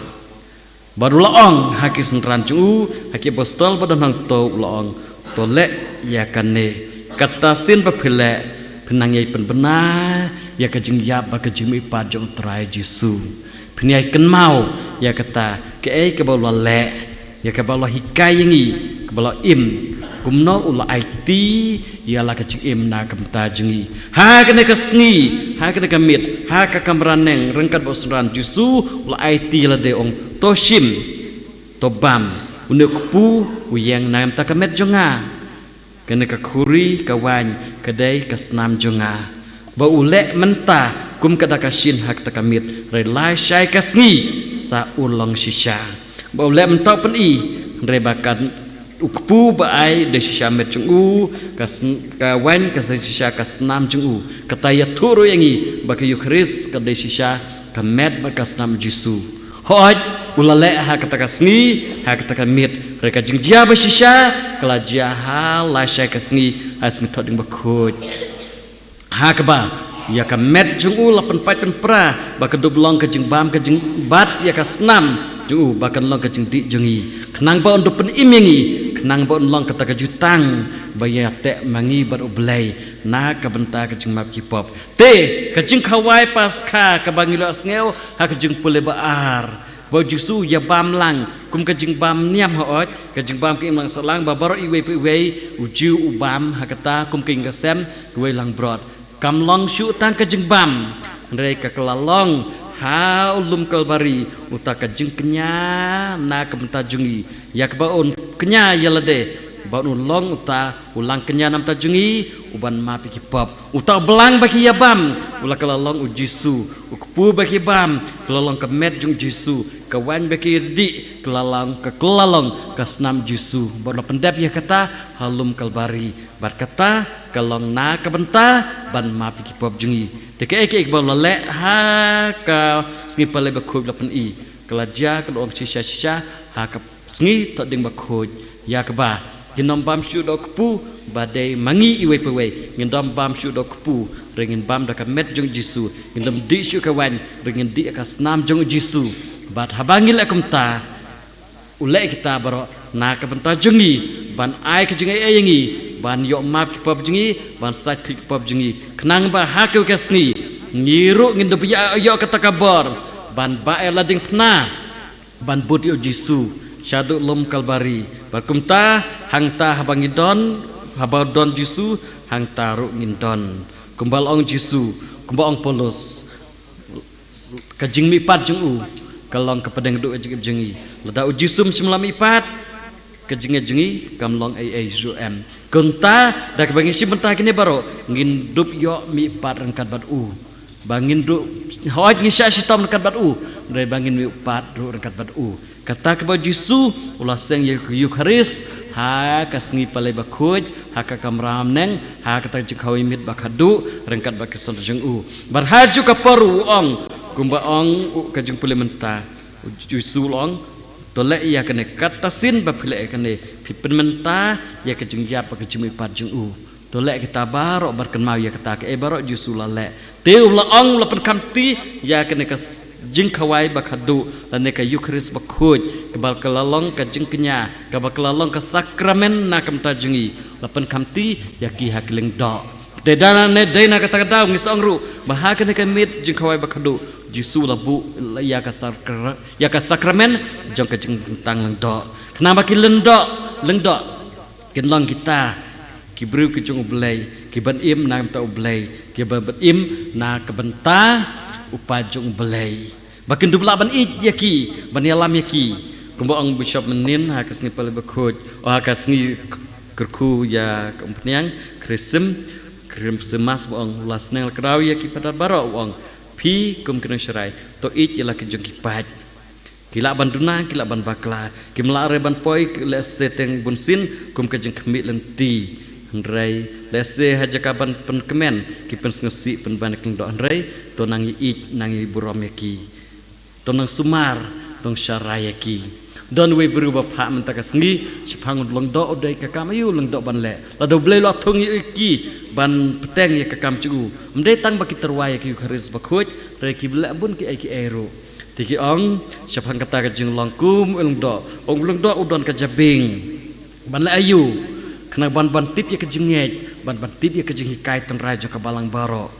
Bad u la ong, ha ki synran jong u, ha ki apostol, ba don hangto, u la ong, to leh, ïa kane, kata sien ba phi leh, phin nang ïai pynbna, ïa ka jingïap, bad ka jingmihpat jong U Trai Jisu. Phin ïai kynmaw, ïa kata, kaei kaba u la leh, ïa kaba u la hikai ïa ngi, kaba u la im, kumno u la aiti, ïa la ka jingim na ka bynta jong ngi. Ha kane ka sngi, ha kane ka miet, ha ka kamra neng, ryngkat bad u synran Jisu, u la aiti ïa lade ong, to shim, to bam, une u kpu, u ïeng na ka bynta ka met jong nga. Kane ka khuri, ka waiñ, ka dei ka snam jong nga. Ba u leh mynta, kum ka da ka shin ha kata ka miet, hynrei lashai ka sngi, sa u long shisha. Ba u leh mynta u pyni, hynrei ba ka u kpu ba ai, dei shisha met jong u, ka sn-, ka waiñ, ka dei shisha ka snam jong u. Kata ïathuh ruh ïa ngi, ba ka Eukharist, ka dei shisha, ka met bad ka snam Jisu. Hooid, u la leh ha kata ka sngi, ha kata ka miet, hynrei ka jingjia ba shisha, ka la jia ha lashai ka sngi, ha sngi Thohdieng Bakhuid. Ha kaba, ïa ka met jong u la pynpait pynpra, ba ka dup long ka jingbam ka jingbad, ïa ka snam jong u, ba kan long ka jingdih jong ngi. Khnang ba un dup pynim ïa ngi, khnang ba un long kata ka jutang, ba ïateh ma ngi bad U Blei, na ka bynta ka jingmap ki pop. Te, ka jingkhawai Paskha, kaba ngi la sngew, ha ka jingpule ba ar. Ba U Jisu ïa bam lang, kum ka jingbam niam hooid, ka jingbam ka imlang sahlang, ba baroh iwei pa iwei, u Jiw u bam, ha kata, kum ka ïing ka sem, iwei lang brot. Kam long shuh tang ka jingbam, hynrei ka kylla long, ha u lum Kalbari, uta ka jingkñia, na ka bynta jong ngi, ïa kaba un kñia ïa lade, ba un long uta, u lang kñia na ka bynta jong ngi, u ban map ïa ki pop. Uta u blang ba ki ïa bam, u la kylla long U Jisu, u kpu ba ki bam, kylla long ka met jong U Jisu, ka waiñ ba ki dih, kylla long, ka kylla long, ka snam Jisu, ba u la pyndep ïa kata, ha lum Kalbari, bad kata, ka long na ka bynta, ban map ïa ki pop jong ngi. Te kaei kaei kaba u la leh, ha ka sngi Palei Bakhuid u la pyni. Ka la jia ka long shisha shisha ha ka sngi Thohdieng Bakhuid, ïa kaba ngin ym bam shuh da u kpu ba dei ma ngi iwei pa iwei. Ngin ym bam shuh da u kpu, hynrei ngin bam da ka met jong u Jisu. Ngin ym dih shuh ka waiñ, hynrei ngin dih ïa ka snam jong u Jisu. Bad haba ngi leh kumta, u leh ïa kita baroh na ka bynta jong ngi, ban ai ka jingaiei ïa ngi, ban ïoh map ki pop jong ngi, ban sait khuid ki pop jong ngi. Khnang ba ha kawei ka sngi ngi ruh ngin da ïoh, ïoh kata ka bor ban bah ïa la diengphna, ban bud ïa u Jisu shaduh lum Kalbari. Bad kumta, hangta haba ngi don, haba don Jisu, hangta ruh ngin don. Kumba la ong Jisu, kumba ong Paulus, ka jingmihpat jong u ka long ka pdeng duh ka jingim jong ngi. Lada u Jisu um shym la mihpat, ka jingngeit jong ngi kam long ei ei ruh em. Kumta, da kaba ngin shim bynta kine baroh, ngin dup ïoh mihpat ryngkat bad u. Ba ngin dup, hooid ngin shah shitom ryngkat bad u, hynrei ba ngin mihpat ruh ryngkat bad u. Kata kaba u Jisu u la seng ïa ka Eukharist ha ka sngi Palei Bakhuid, ha ka kamra bneng, ha kata ka jingkhawai miet ba khadduh ryngkat bad ki synran jong u. Bad ha kajuh ka por u ong, kumba ong u ka jingpule mynta, u Jisu u ong, to leh ïa kane, katta sien ba phi leh ïa kane, phi pynmynta ïa ka jingïap bad ka jingmihpat jong u. To leh kita baroh bad kynmaw ïa kata. Kaei baroh u Jisu u la leh. Te u la ong, u la pynkhamti ïa kane ka s-, jingkhawai ba khadduh lane ka Eukharist Bakhuid, kaba ka la long ka jingkñia, kaba ka la long ka sakramen na ka bynta jong ngi. U la pynkhamti ïa ki ha ki lyngdoh. Te da na ne dei na kata ka daw ngi sa ong ruh ba ha kane ka miet jingkhawai ba khadduh, u Jisu u la buh ïa ka sakra-, ïa ka sakramen jong ka jingkyntang lyngdoh. Khnang ba ki lyngdoh, lyngdoh kin long kita ki briew ki jong u Blei, ki ban im na ka bynta u Blei, ki ban, ban im na ka bynta u Kpa jong u Blei. Ba kin dup lah ban ïeit ïa ki, ban ïalam ïa ki. Kumba ong u Bishop mynnin ha ka sngi Palei Bakhuid, o ha ka sngi kyrkhu ïa ka Umphniang, Chrism, Christmas, ba ong, u la sneng la kdew ïa ki phadar baroh, u ong, phi kum ki nongsharai, to ïeit ïa la ki jong ki paid. Ki lah ban duna, ki lah ban bakla, kim lah re ban poi lehse teng bunsien kum ka jingkhmih lynti. Hynrei lehse ha jaka ban pynkmen, ki pynsngewsih pynban ïa ki lyngdoh, hynrei to nang ïeit, nang ïa burom ïa ki. To nang sumar, to nang sharai ïa ki. Don uwei u briew ba phah mynta ka sngi, shaphang u lyngdoh, u dei ka kam aïu u lyngdoh ban leh? Lada u Blei u la thung ïa ki ban bteng ïa ka kam jong u, ym dei tang ba ki tyrwa ïa ka Eukharist Bakhuid, hynrei ki leh bun kiei kiei ruh. Te ki ong, shaphang kata ka jinglong kum u lyngdoh, ong u lyngdoh u don ka jabieng ban leh aïu? Khnang ban, ban tip ïa ka jingngeit, ban, ban tip ïa ka jinghikai tynrai jong ka balang baroh.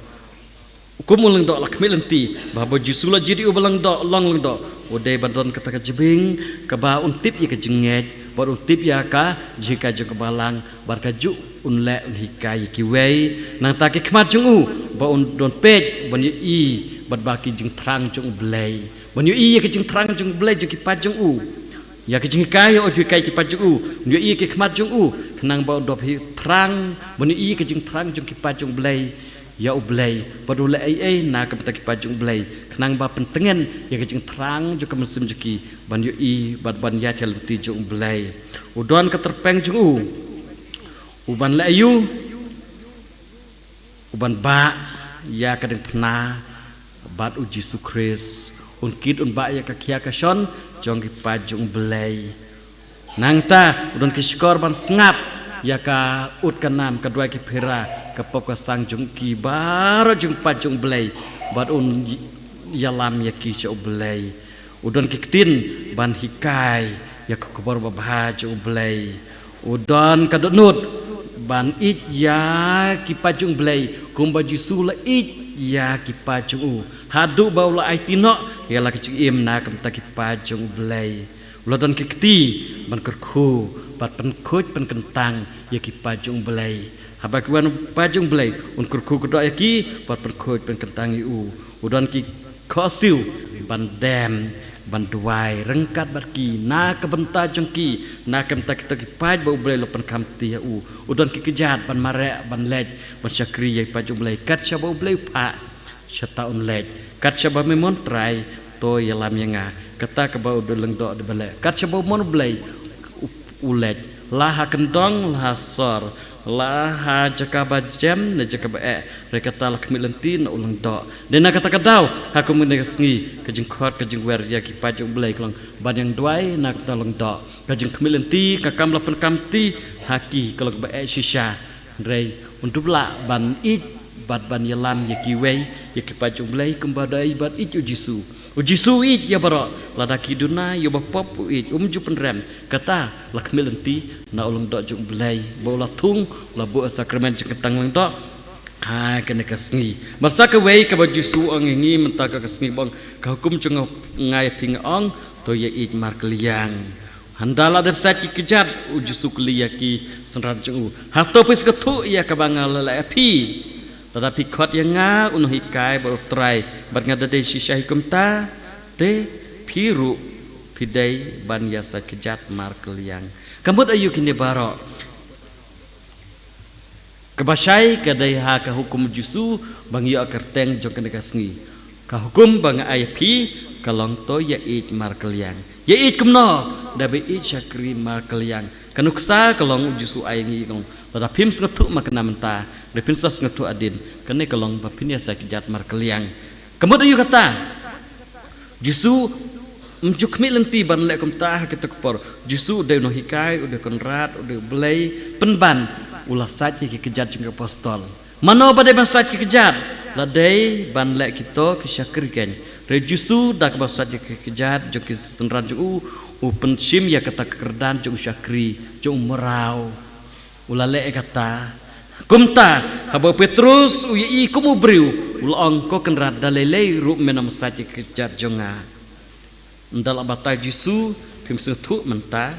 Kum u lyngdoh la khmih lynti, ba haba u Jisu u la jied ïa u ba lyngdoh, long lyngdoh, u dei ban don kata ka jabieng kaba un tip ïa ka jingngeit, bad un tip ïa ka jinghikai jong ka balang, bad kajuh un leh un hikai ïa kiwei. Nangta ki khmat jong u ba un don peit ban ïohi bad ba ki jingthrang jong u Blei, ban ïohi ïa ki jingthrang jong u Blei jong ki paid jong u. Ïa ki jinghikai, ïa u hikai ki paid jong u, un ïohi ïa ki khmat jong u, khnang ba un don hi thrang ban ïohi ïa ki jingthrang jong ki paid jong u Blei ïa u Blei, bad u leh ei ei na ka bynta ki paid jong u Blei, khnang ba pyntngen ïa ka jingthrang jong ka mynsiem jong ki, ban ïohi bad ban ïaid ha lynti jong u Blei. U don ka tyrpeng jong u, u ban leh aïu? U ban bah ïa ka diengphna bad u Jisu Khrist, un kit un bah ïa ka khia ka shon jong ki paid jong u Blei. Nangta u don ki shkor ban sngap ïa ka ut ka nam, ka duwai ka phira, ka pop ka sang jong ki baroh jong ki paid jong u Blei, bad un ïalam ïa ki sha u Blei. U don ki ktien ban hikai ïa ka khubor babha jong u Blei. U don ka dohnud ban ïeit ïa ki paid jong u Blei, kumba u Jisu u la ïeit ïa ki paid jong u, haduh ba u la aiti noh ïa la ka jingim na ka bynta ki paid jong u Blei. U la don ki kti ban kyrkhu, bad pynkhuid pynkyntang ïa ki paid jong u Blei. Haba ki wan ki paid jong u Blei, un kyrkhu kyrdoh ïa ki, bad pynkhuid pynkyntang ïa u. U don ki khohsiew ban dem, ban duwai ryngkat bad ki, na ka bynta jong ki, na ka bynta kita ki paid ba u Blei u la pynkhamti ïa u. U don ki kjat ban mareh, ban leit, ban shakri ïa ki paid jong u Blei, kat shaba u Blei u phah, shata un leit. Kat shaba me mon Trai, to ïalam ïa nga. Kata kaba u dei lyngdoh u dei ban leh. Kat shaba u mon u Blei u, u leit. La ha kyndong, la ha sor, la ha jaka ba jem ne jaka ba eh, re kata la khmih lynti na u lyngdoh. Dei na kata ka daw, ha kum kane ka sngi, ka jingkhot, ka jingwer ïa ki paid jong u Blei ka long ban ïeng duwai na kata lyngdoh. Ka jingkhmih lynti, ka kam la pynkam ti ha ki ka long ba eh shisha. Hynrei un dup lah ban ïeit bad ban ïalam ïa kiwei, ïa ki paid jong u Blei kumba dei ban ïeit u Jisu. U Jisu u ïeit ïa baroh, lada ki duna ïa u bapop u ïeit, um ju pynrem. Kata la khmih lynti na u lyngdoh jong u Blei, ba u la thung, u la buh sakramen jingkyntang lyngdoh ha kane ka sngi. Marsa kawei kaba u Jisu u ong ïa ngi mynta ka, ka sngi ba ong, ka hukum jong nga ïa phi nga ong, to ïa ïeit markylliang. Hynda la dep sait ki kjat, u Jisu u kylli ïa ki synran jong u, hato phi sngewthuh ïa kaba nga la leh ïa phi? Lada phi khot ïa nga u nonghikai bad u trai, bad nga da dei shisha hi kumta, te phi ruh phi dei ban ïa sait kjat markylliang. Ka mut aïu kine baroh? Kaba shai ka dei ha ka hukum u Jisu ba ngi ïoh kyrteng jong kane ka sngi. Ka hukum ba nga ai ïa phi ka long to ïa ïeit markylliang. Ïa ïeit kumno? Da ba ïeit shakri markylliang. Ka nuksa ka long u Jisu ai ïa ngi ka long, lada phim sngewthuh ma kane mynta, re phin sa sngewthuh hadien. Kane ka long ba phin ïa sait kjat markylliang. Ka mut aïu kata? Jisu um ju khmih lynti ban leh kumta ha kita ki por. Jisu u dei u nonghikai, u dei u Kynrad, u dei u Blei, pynban u la sait ïa ki kjat jong ki apostol. Mano ba dei ban sait ki kjat? La dei ban leh kito ki shakri keiñ. Re Jisu da kaba sait ïa ki kjat jong ki synran jong u, u pynshim ïa kata ka kyrdan jong u shakri, jong u mraw. U la leh ïa kata. Kumta, haba u Petrus u ïohi kum u briew, u la ong, ko Kynrad, da lei lei ruh men ym sait ïa ki kjat jong nga. Ynda la batai Jisu, phim sngewthuh mynta,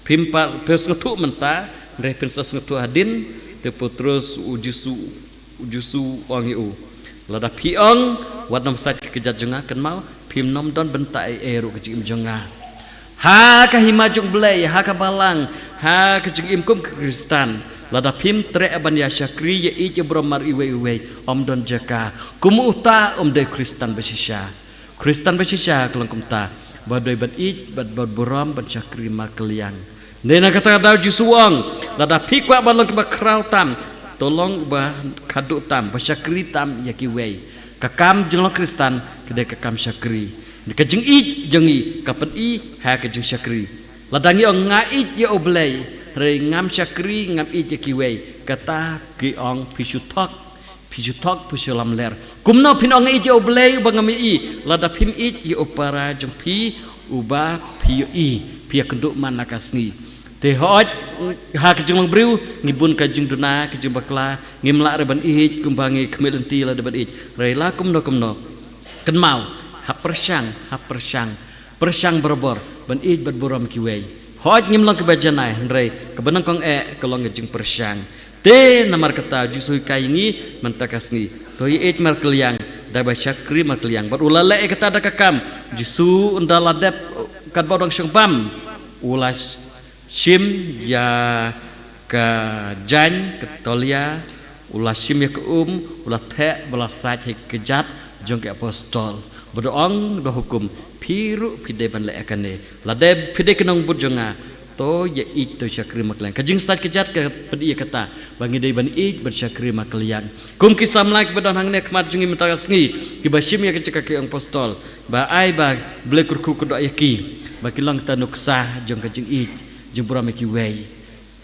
phim pa, phim sngewthuh mynta, hynrei phin sa sngewthuh hadien, te Petrus u Jisu, u Jisu u ong ïa u, lada phi ong, wat nym sait ki kjat jong nga, kynmaw, phim nym don bynta ei ei ruh ka jingim jong nga. Ha ka hima jong u Blei, ha ka balang, ha ka jingim kum ka Khristan, lada phim treh ban ïa shakri ïa ïeit ïa burom mar iwei ïa iwei, ym don jaka. Kum uta um dei Khristan ba shisha. Khristan ba shisha ka long kumta, ba dei ban ïeit, ban, ban burom, ban shakri markylliang. Dei na kata ka daw Jisu u ong, lada phi kwah ban long kiba khraw tam, to long uba khadduh tam, ba shakri tam ïa kiwei. Ka kam jinglong Khristan ka dei ka kam shakri. Ka jingïeit jong ngi ka pyni ha ka jingshakri. Lada ngi ong nga ïeit ïa u Blei, hynrei ngam shakri, ngam ïeit ïa kiwei, kata ki ong phi shu thok, phi shu thok, phi shu lamler. Kumno phin ong nga ïeit ïa u Blei uba ngam ïohi, lada phim ïeit ïa u para jong phi uba phi ïohi, phi ïakynduh man la ka sngi? Te hooid, ha ka jinglong briew ngi bun ka jingduna, ka jingbakla, ngim lah re ban ïeit kumba ngi khmih lynti lada ban ïeit. Hynrei la kumno kumno, kynmaw, hap pyrshang, hap pyrshang, pyrshang barabor ban ïeit bad burom kiwei. Hooid ngim long kiba janai, hynrei kaba nyngkong eh ka long ka jingpyrshang. Te namar kata Jisu u hikai ïa ngi mynta ka sngi, to ïa ïeit markylliang, da ba shakri markylliang. Bad u la leh ïa kata da ka kam. Jisu ynda la dep katba u dang shong bam, u la shim ïa ka jaiñ, ka tolia, u la shim ïa ka um, u la theh, ba la sait ha ki kjat jong ki apostol. Bad u ong, da hukum, phi ruh phi dei ban leh ïa kane. Lada phi dei ki nongbud jong nga, to ïa ïeit, to shakri markylliang. Ka jingsait kjat ka pyni ïa kata, ba ngi dei ban ïeit, ban shakri markylliang. Kum ki samla kiba don hangne ha khmat jong ngi mynta ka sngi, kiba shim ïa ka jaka ki apostol, ba ai ba Blei kyrkhu kyrdoh ïa ki, ba kin long kita nuksa jong ka jingïeit, jingburom ïa kiwei.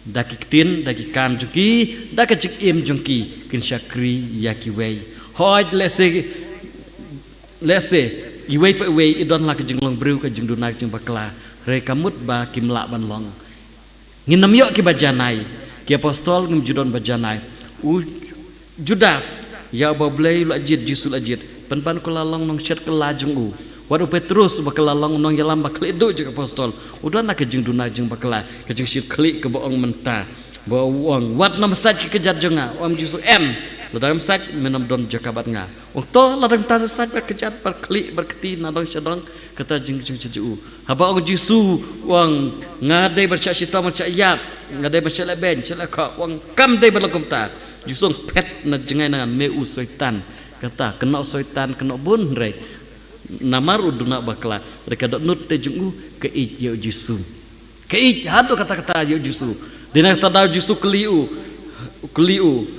Da ki ktien, da ki kam jong ki, da ka jingim jong ki, kin shakri ïa kiwei. Hooid lehse, lehse iwei pa iwei i don la ka jinglong briew, ka jingduna, ka jingbakla, hynrei ka mut ba kim lah ban long. Ngin ym ïoh kiba janai. Ki apostol ngim ju don ba janai. U Judas, ïa uba U Blei u la jied, Jisu u la jied, pynban u la long nongshet kylla jong u. Wat u Petrus uba la long u nongïalam ba khlieh duh jong ki apostol, u don la ka jingduna, jingbakla, ka jingshit khlieh kaba ong mynta, ba u ong, wat nym sait ki kjat jong nga. U ong Jisu, em, lada ngam sait, men nym don jaka bad nga. U ong, to lada ngam sait bad kjat, bad khlieh, bad kti, nadong shadong, kata jing, jing, jing, jing u. Haba ong Jisu, u ong, nga dei ban shah shitom, ban shah ïap, nga dei ban shah lehbeiñ, shah lehkhoh, u ong, kam dei ban long kumta. Jisu u ong, phet na jngai na nga, me u Soitan. Kata, kynnoh Soitan, kynnoh bun, hynrei namar u duna bakla, hynrei ka dohnud te jong u ka ïeit ïa u Jisu. Ka ïeit haduh katta katta ïa u Jisu. Dei na kata da u Jisu kylli u, kylli u,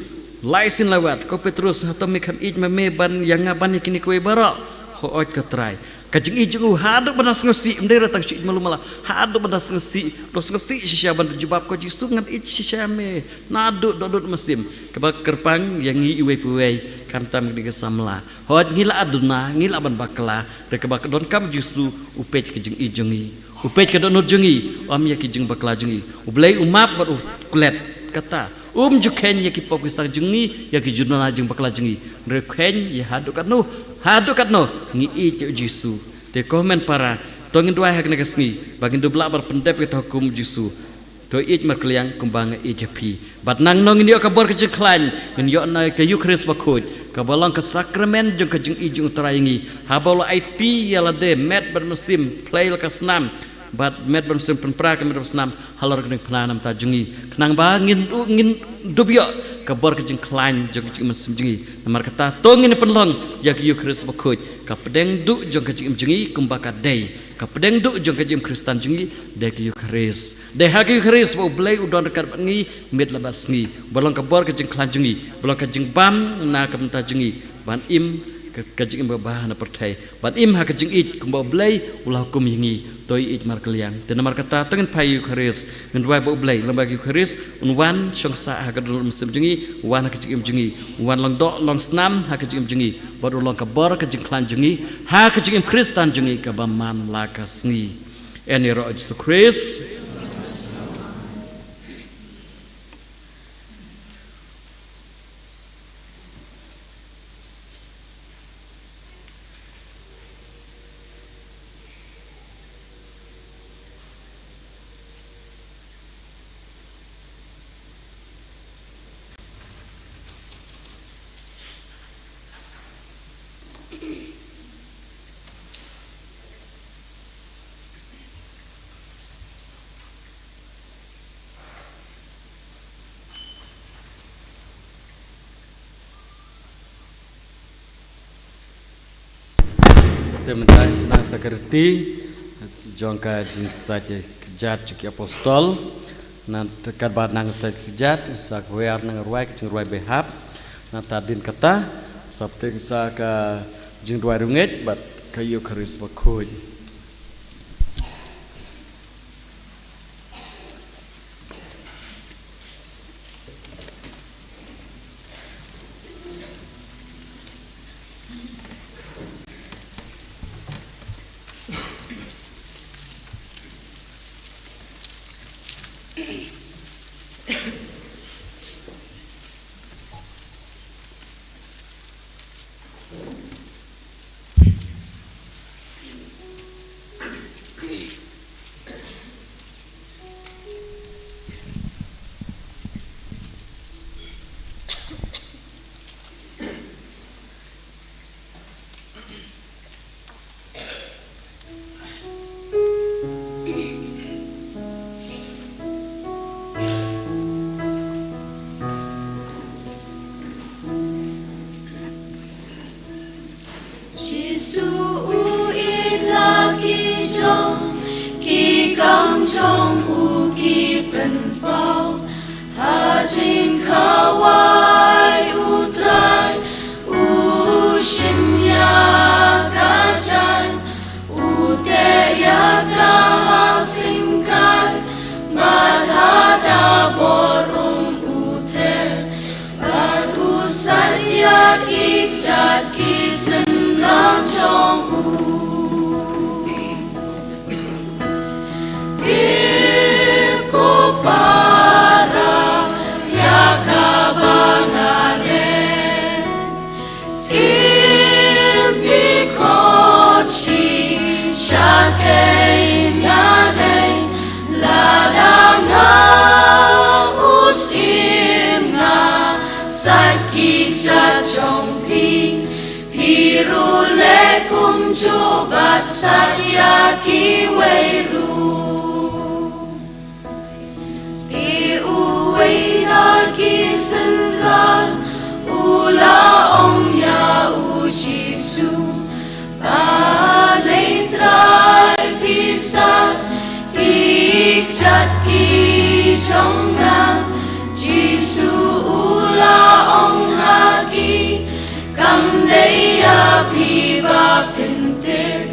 lai sien lai wat, ko Petrus, hato me kham ïeit ma me ban ïa nga ban ïa kine kiwei baroh? Hooid ko Trai. Ka jingïeit jong u haduh ban da sngewsih, ym dei ruh tang shu ïeit malu mala, haduh ban da sngewsih, da sngewsih shisha ban da jubab, ko Jisu, ngan ïeit shisha ïa me naduh dohnud mynsiem. Kaba kyrpang ïa ngi iwei pa iwei, khamtam kine ki samla. Hooid ngi lah duna, ngi lah ban bakla, hynrei kaba donkam u Jisu u peit ka jingïeit jong ngi. U peit ka dohnud jong ngi, ym ïa ki jingbakla jong ngi. U Blei u map bad u klet, kata. Um ju kheiñ ïa ki pop ki sla jong ngi, ïa ki jingduna jingbakla jong ngi. Hynrei u kheiñ ïa haduh katno, haduh katno ngi ïeit ïa u Jisu. Te ko hynmen para, to ngin duwai ha kane ka sngi ba ngin dup lah ban pyndep ïa kata ka hukum u Jisu. To ïeit markylliang kumba nga ïeit ïa phi. Bad nangno ngin ïoh ka bor ka jingkhlaiñ, ngin ïoh na ka Eukharist bakhuid, kaba long ka sakramen jong ka jingïeit jong u Trai ïa ngi. Haba u la aiti ïa lade met bad mynsiem plie la ka snam, bad met bad mynsiem pynpra ka met bad snam halor ka diengphna na bynta jong ngi, khnang ba ngin, ngin dup ïoh ka bor ka jingkhlaiñ jong ka jingim mynsiem jong ngi. Namar kata to ngin pynlong ïa ka Eukharist bakhuid, ka pdeng duh jong ka jingim jong ngi kumba ka dei. Ka pdeng duh jong ka jingim Khristan jong ngi dei ka Eukharist. Dei ha ka Eukharist ba u Blei u don ryngkat bad ngi miet lem bad sngi. Ba long ka bor ka jingkhlaiñ jong ngi, ba long ka jingbam na ka bynta jong ngi ban im ka, ka jingim kaba ha na pyrthei, ban im ha ka jingïeit kumba u Blei u la hukum ïa ngi. To ïeit markylliang. Te namar kata to ngin phai Eukharist, ngin duwai ba u Blei lem bad ka Eukharist un wan shong sah ha ka dohnud mynsiem jong ngi, un wan ha ka jingim jong ngi, un wan long doh long snam ha ka jingim jong ngi. Bad u long ka bor ka jingkhlaiñ jong ngi ha ka jingim Khristan jong ngi kaba man la ka sngi. Yn ïaroh Jisu Khrist. Te mynta sdang sa ka riti jong ka jingsait kjat jong ki apostol. Nangta katba nang sait kjat, sa kwiar nang rwai ka jingrwai behap. Nangta hadien kata sa pynthikna sa ka jingduwai riewngeit bad ka Eukharist bakhuid. Jisu u ïeit la ki jong, ki kam jong u ki pynpaw. Ha jingkhawai u Trai u shim ïa ka jaiñ, u teh ïa ka ha syngkai, bad ha ka bor um u teh. Bad u sait ïa ki kjat ki synran jong u. Tip ko para ïa kaba nga leh. Sngewbha khot shisha kein nga dei, lada nga u syiem nga sait ki kjat jong phi, phi ruh leh kumjuh bad sait ïa kiwei ruh. Te uwei na ki synran u la ong ïa u Jisu, balei Trai phi sait ki jong nga. Jisu u la ong ha ki, kam dei ïa phi ba phin tip,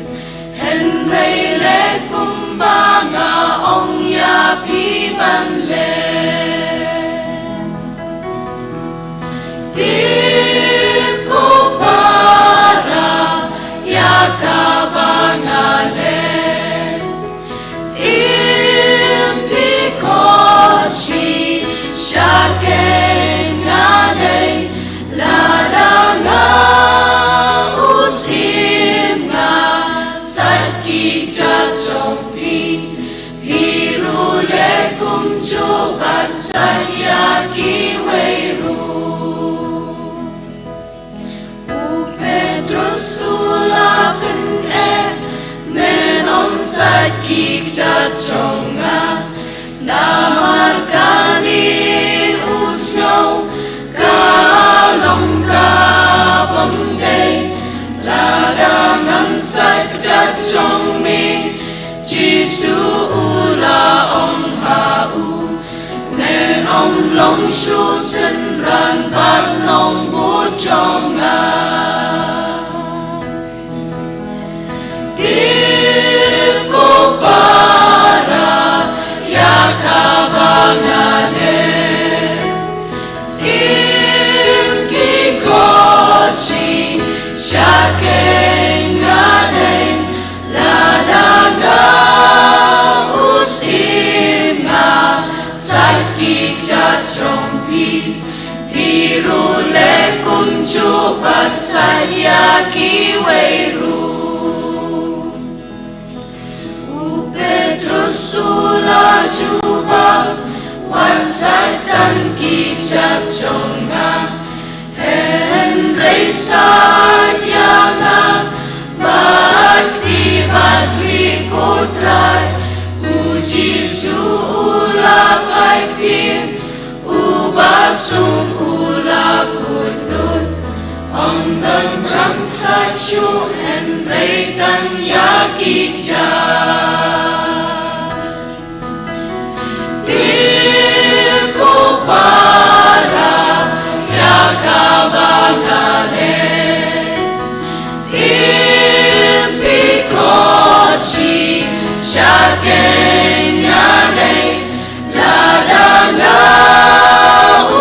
hynrei leh kumba nga ong ïa phi ban leh. Tip ko para ïa kaba nga leh. Sim phi khohsih sha kane, lada nga u sim nga sait ki kjat jong phi, phi ruh leh kumjuh ban sait ïa kiwei ruh. U Petrus u la pyneh, men ym sait ki kjat jong nga. Namar kane u sngew ka long ka bym dei, lada ngam sait kjat jong me. Jisu u la ong ha u, men ym long shuh synran bad nongbud jong nga. Tip ko para ïa kaba nga leh. Sim phi khohsih sha kane, lada nga u sim nga sait ki kjat jong phi, phi ruh leh kumjuh ban sait ïa kiwei ruh. U Petrus u la jubab, wan sait tang ki kjat jong nga, hynrei sait ïa nga bad kti bad kti ko Trai. U Jisu u la pait ktien, uba sum u la kut lut, ym donkam sait shuh hynrei tang ïa ki kjat. Tip ko para ïa kaba nga leh. Sim phi khohsih sha kane, lada nga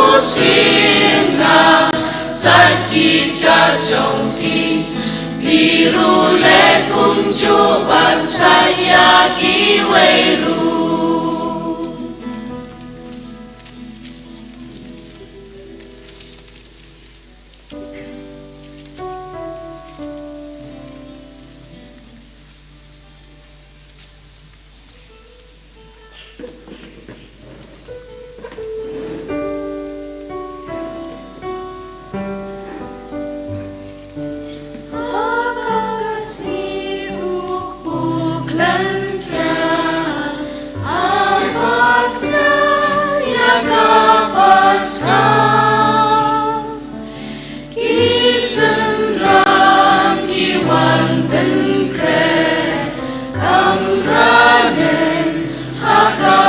u sim nga sait ki kjat jong phi, phi ruh leh kumjuh ban sait ïa kiwei ruh. Ki synran ki wan pynkhreh kamra ne ha ka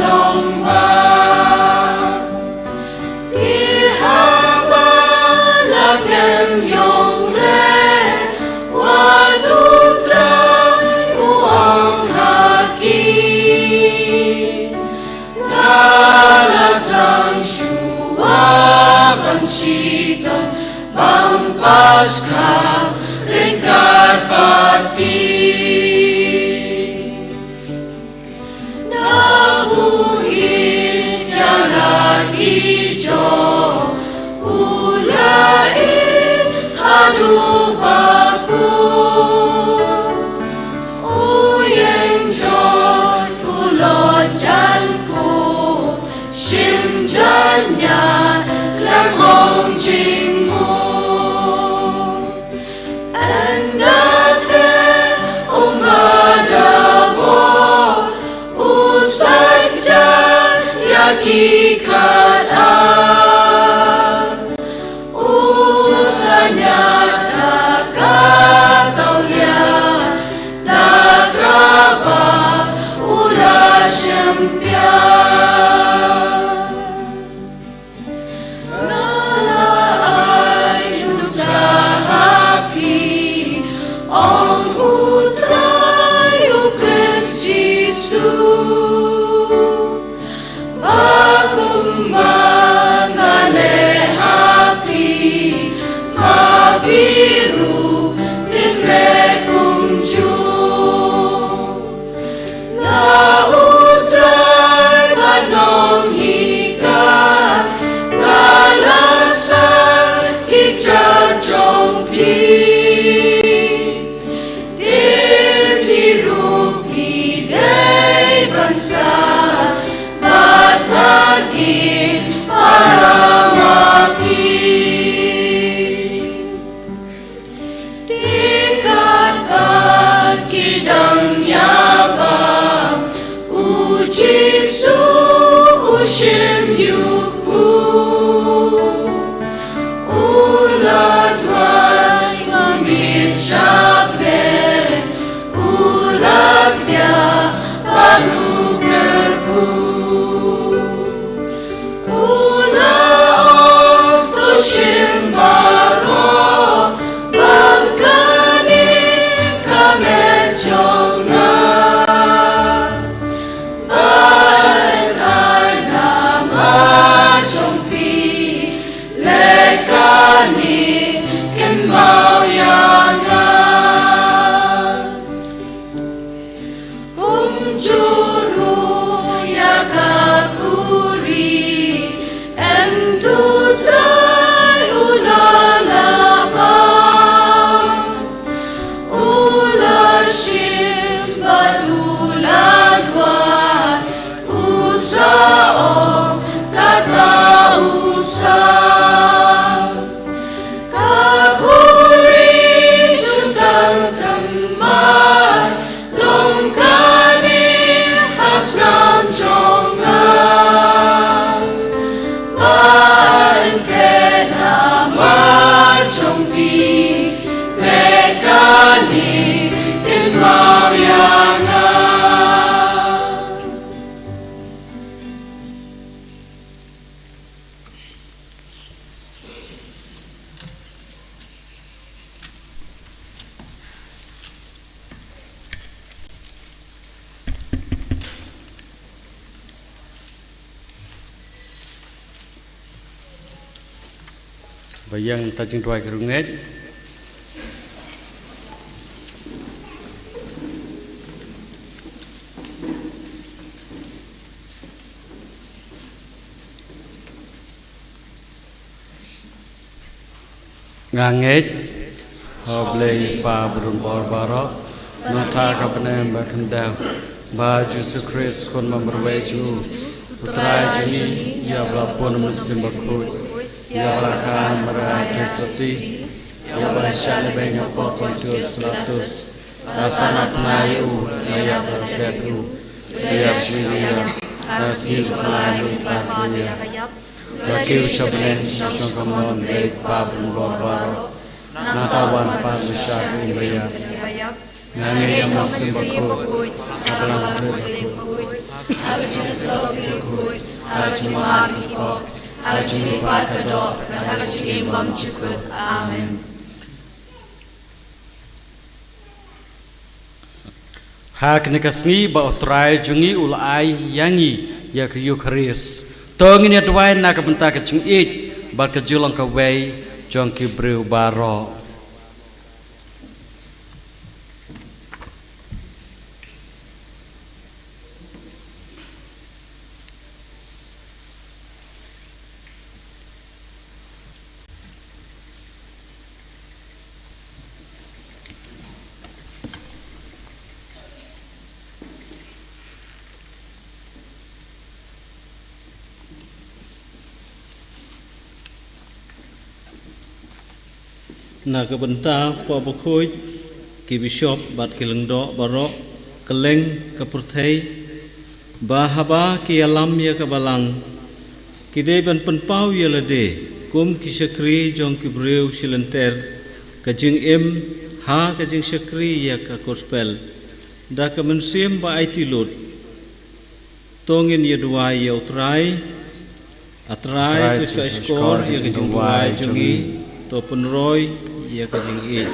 nongbah. Te haba la kem ïong leh, wat U Trai u ong ha ki. Nga la thrang shuwa ban shitom bam Paskha ryngkat bad phi. Da u ïeit ïa la ki jong u, la ïeit haduh ba kut. U ïeng jot, u leit jan, ko shim jan ñiah khlem ong jingmut. Ynda te um ba da bor, u sait jan ïa ki kat-ar. U sait jan da Biru kin leh kumjuh. La U Trai ba nonghikai, nga la sah ki kjat jong phi. Te phi ruh phi dei ban sah bad ban im para ma phi. Te katba ki dang ïa bam, U Jisu u shim ïuhpud. U la duwai, u mih shaphang, u la kdiah bad u kyrkhu. U la ong, to shim baroh ba kane ka met jong nga. Ban ai namar jong phi, leh kane kynmaw ïa nga. Kumjuh ruh ïa ka khuri, en U Trai u la lah bam. U la shim bad u la duwai, u sa ong katba u sa. Ka khuri jong u tang thymmai, long kane ha snam jong nga. Ban theh namar jong phi, leh kane kynmaw ïa nga. Ba ïeng ta jingduwai ka rungeit. Nga ngeit ha U Blei Kpa badonbor baroh, nangta ka bneng bakhyndew, bad Jisu Khrist Khun ba marwei jong u, U Trai jong ngi, ïa ba la bun Mynsiem Bakhuid, ïa ba la kha na Maria Theisotti, ïa ba la shah lehbeiñ ha u Pontius Pilatus, la sahnarphna ïa u, la ïap bad la klet ïa u, la ïap shibun ïa u, ha ka sngi kaba lai la ïoh pat bad ïa u, la kiew sha bneng, sha ka mon U Blei Kpa badonbor baroh, nangta wan pat ban shakri ïa u. Nga ngeit ïa U Mynsiem Bakhuid, ha ka Balang Katolik bakhuid, ha ka jingïasyllok ki riewkhuid, ha ka jingmap ki pop, ha ka jingmihpat ka doh, bad ha ka jingim bymjukut. Amen. Ha kane ka sngi ba U Trai jong ngi u la ai ïa ngi ïa ka Eukharist, to ngin ïa duwai na ka bynta ka jingïeit bad ka jinglong kawei jong ki briew baroh. Na ka bynta u Kpa Bakhuid, ki bishop bad ki lyngdoh baroh, kylleng ka pyrthei, ba haba ki ïalam ïa ka balang, ki dei ban pynpaw ïa lade kum ki shakri jong ki briew shilynter, ka jingim ha ka jingshakri ïa ka gospel da ka mynsiem ba aiti lut. To ngin ïa duwai ïa U Trai. A Trai, to shah shkor ïa ka jingduwai jong ngi, to pynroi ïa ka jingïeit.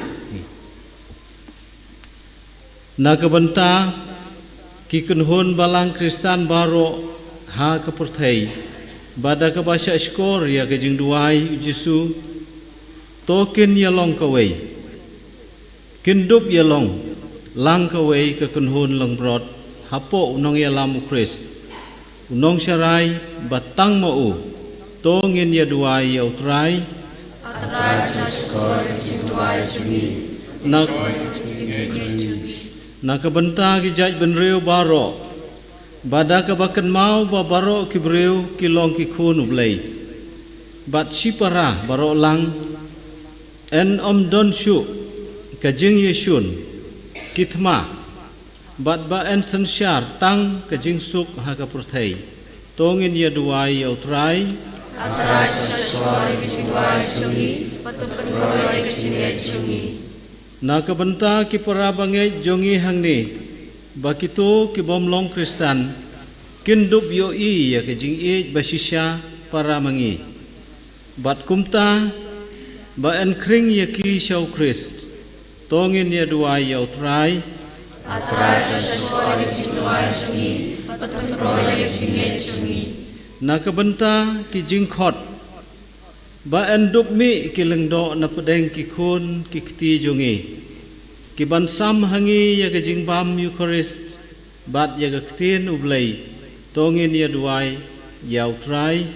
Na ka bynta ki kynhun balang Khristan baroh ha ka pyrthei, ba da kaba shah shkor ïa ka jingduwai U Jisu, To kin ïalong kawei, kin dup ïalong lang kawei ka kynhun langbrot hapoh u nongïalam u Khrist, u nongsharai ba tang ma u. To ngin ïaduwai ïa u Trai. A Trai, pynshai shkor ïa ka jingduwai jong ngi. Na, na ka bynta ki jaitbynriew baroh, ba da kaba kynmaw ba baroh ki briew ki long ki khun U Blei, bad shipara baroh lang, yn ym don shuh ka jingïashun ki thma, bad ba yn synshar tang ka jingsuk ha ka pyrthei. To ngin ïaduwai ïa u Trai. A Trai, to shai shkor ïa ka jingduwai jong ngi, bad to pynroi ïa ka jingngeit jong ngi. Na ka bynta ki para bangeit jong ngi hangne, ba kito ki bym long Khristan kin dup ïohi ïa ka jingïeit ba shisha para ma ngi, bad kumta ba yn khring ïa ki sha u Khrist. To ngin ïaduwai ïa u Trai. A Trai, to shai shkor ïa ka jingduwai jong ngi, bad to pynroi ïa ka jingngeit jong ngi. Na ka bynta ki jingkhot, ba yn dup mih ki lyngdoh na pdeng ki khun ki kti jong ngi, ki ban sam ha ngi ïa ka jingbam Eukharist bad ïa ka ktien U Blei. To ngin ïaduwai ïa u Trai.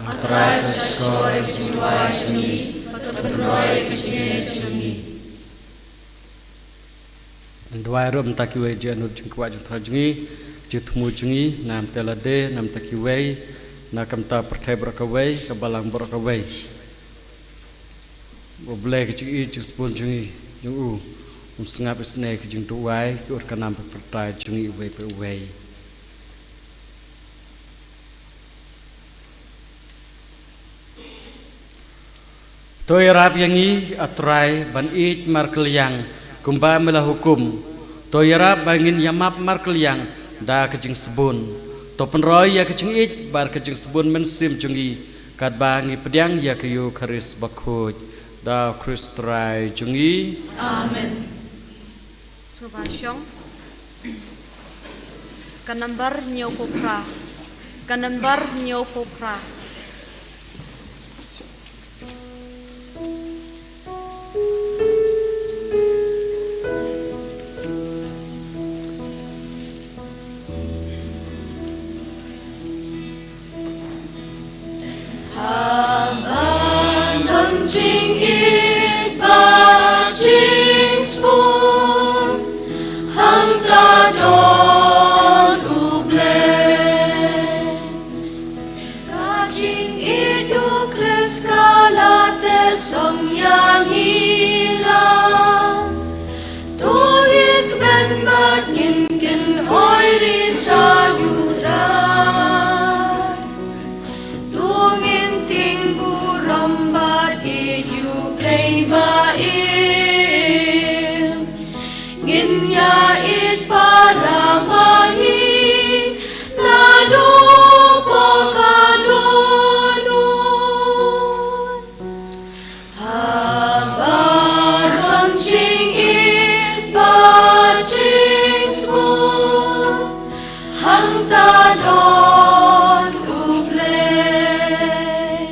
A Trai, to shai shkor ïa ka jingduwai jong ngi, bad to pynroi ïa ka jingngeit jong ngi. Duwai ruh mynta kiwei, jingïaid jingkwah jingthrang jong ngi, jingthmu jong ngi, na bynta lade, na bynta kiwei, na ka bynta pyrthei baroh kawei, ka balang baroh kawei. U Blei ka jingïeit jingsbun jong ngi, jong u, un sngap isynei ka jingduwai, ka ur ka nam bad pyrthei jong ngi uwei pa uwei. To ïarap ïa ngi, A Trai, ban ïeit markylliang kumba me la hukum. To ïarap ba ngin ïamap markylliang da ka jingsbun. To pynroi ïa ka jingïeit bad ka jingsbun mynsiem jong ngi, katba ngi pdiang ïa ka Eukharist bakhuid. Da u Khrist Trai jong ngi. Amen. Sngewbha shong. Ka nambar hynñiewphew phra. Ka nambar hynñiewphew phra. Haba don jingïeit bad jingsbun, hangta don U Blei. Ka jingïeit U Khrist ka la tyrsong ïa ngi la. To ngin kmen bad ngin kynhoi ri sa ïa U Trai. To ngin tieng burom bad ïeit ïa U Blei ba im. Ngin ïaieit para ma ngi naduh hapoh ka dohnud. Haba don jingïeit bad jingsbun, hangta don U Blei.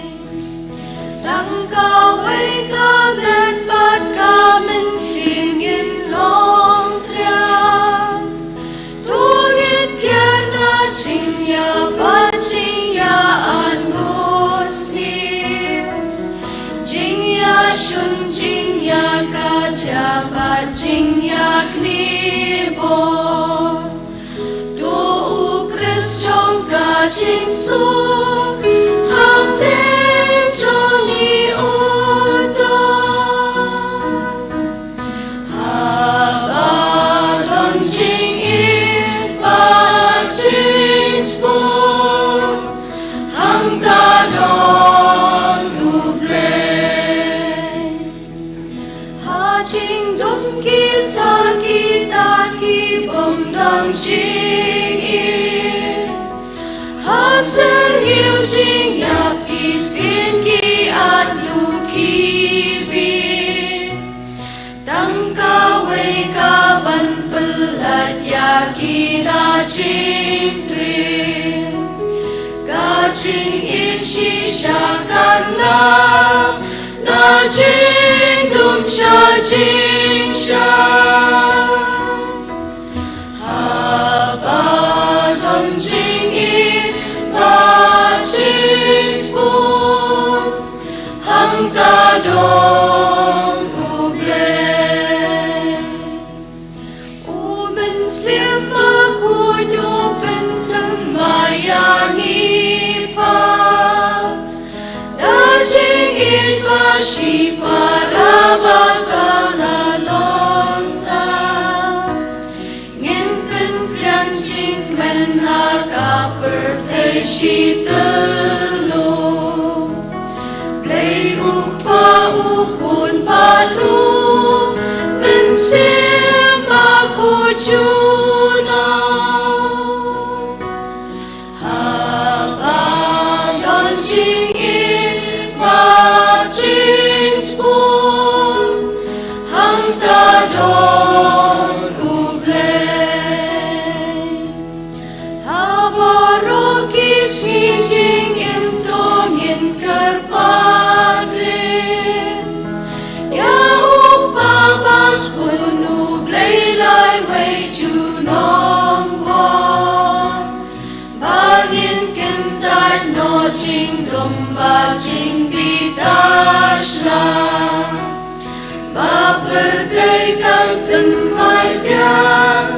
Tang kawei ka met bad ka mynsiem ngin long khriat. To ngin kiar na jingïa bad jingïa anmut sniew, jingïa shun, jingïa kaja bad jingïa knieh bor. To U Khrist jong ka jingsuk, hapdeng jong ngi un don. Haba don jingïeit bad jingsbun, hangta don U Blei. Ha jingdum ki sakhi, kita ki bym don jingïeit, ha syrngiew jingïap ki sdien ki at lukhi bieit. Tang kawei ka ban pyllait ïa ki na jingtriem. Ka jingïeit shisha kan nang na jing Sha jingshah, haba don jingïeit bad jingsbun, hangta don U Blei. U Mynsiem Bakhuid u pynthymmai ïa ngi pat da jingïeit ba shipara ba sa sa zon sa. Ngin pynpriang jingkmen ha ka pyrthei shi tylli. Blei U Kpa, U Khun bad U Mynsiem Bakhuid junom. Haba don jingïeit bad jingsbun, hangta don U Blei. Ha baroh ki sngi jingim to ngin kyrpad rim ïa U Kpa ba sbun, U Blei laiwei junom bha, ba ngin kyntait noh jingdum bad jingbitar shlur. Ba pyrthei kan thymmai biang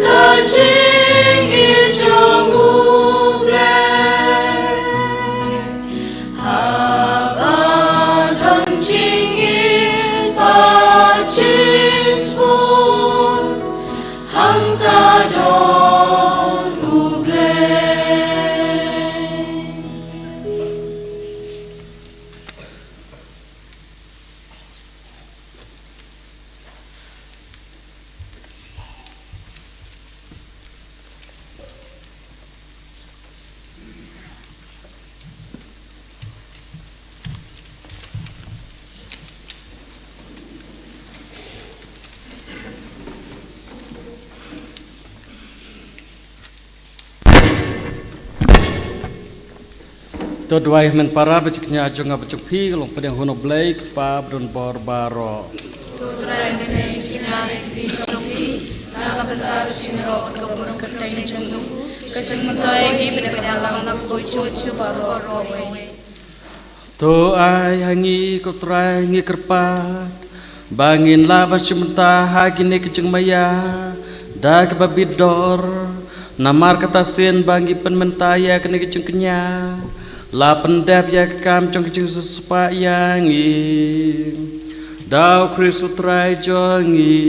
da jingïeit jong U Blei. Haba don jingïeit bad jingsbun, hangta don U Blei. To duwai, men para, ba jingkñia jong nga bad jong phi ka long pdiang ha U Blei Kpa badonbor baroh. To Trai, men jingkñia ha kti jong phi na ka bynta ka jingïaroh ka burom kyrteng jong U, ka jingmyntoi ngi bad ka langlang ko jong U baroh kawei. To ai ha ngi, ko Trai, ngi kyrpad ba ngin lah ban shim bynta ha kine ki jingmaïa da kaba bit dor. Namar kata sien ba ngi pynmynta ïa kane ka jingkñia, la pyndep ïa ka kam jong ka jingsiewspah ïa ngi da U Khrist U Trai jong ngi.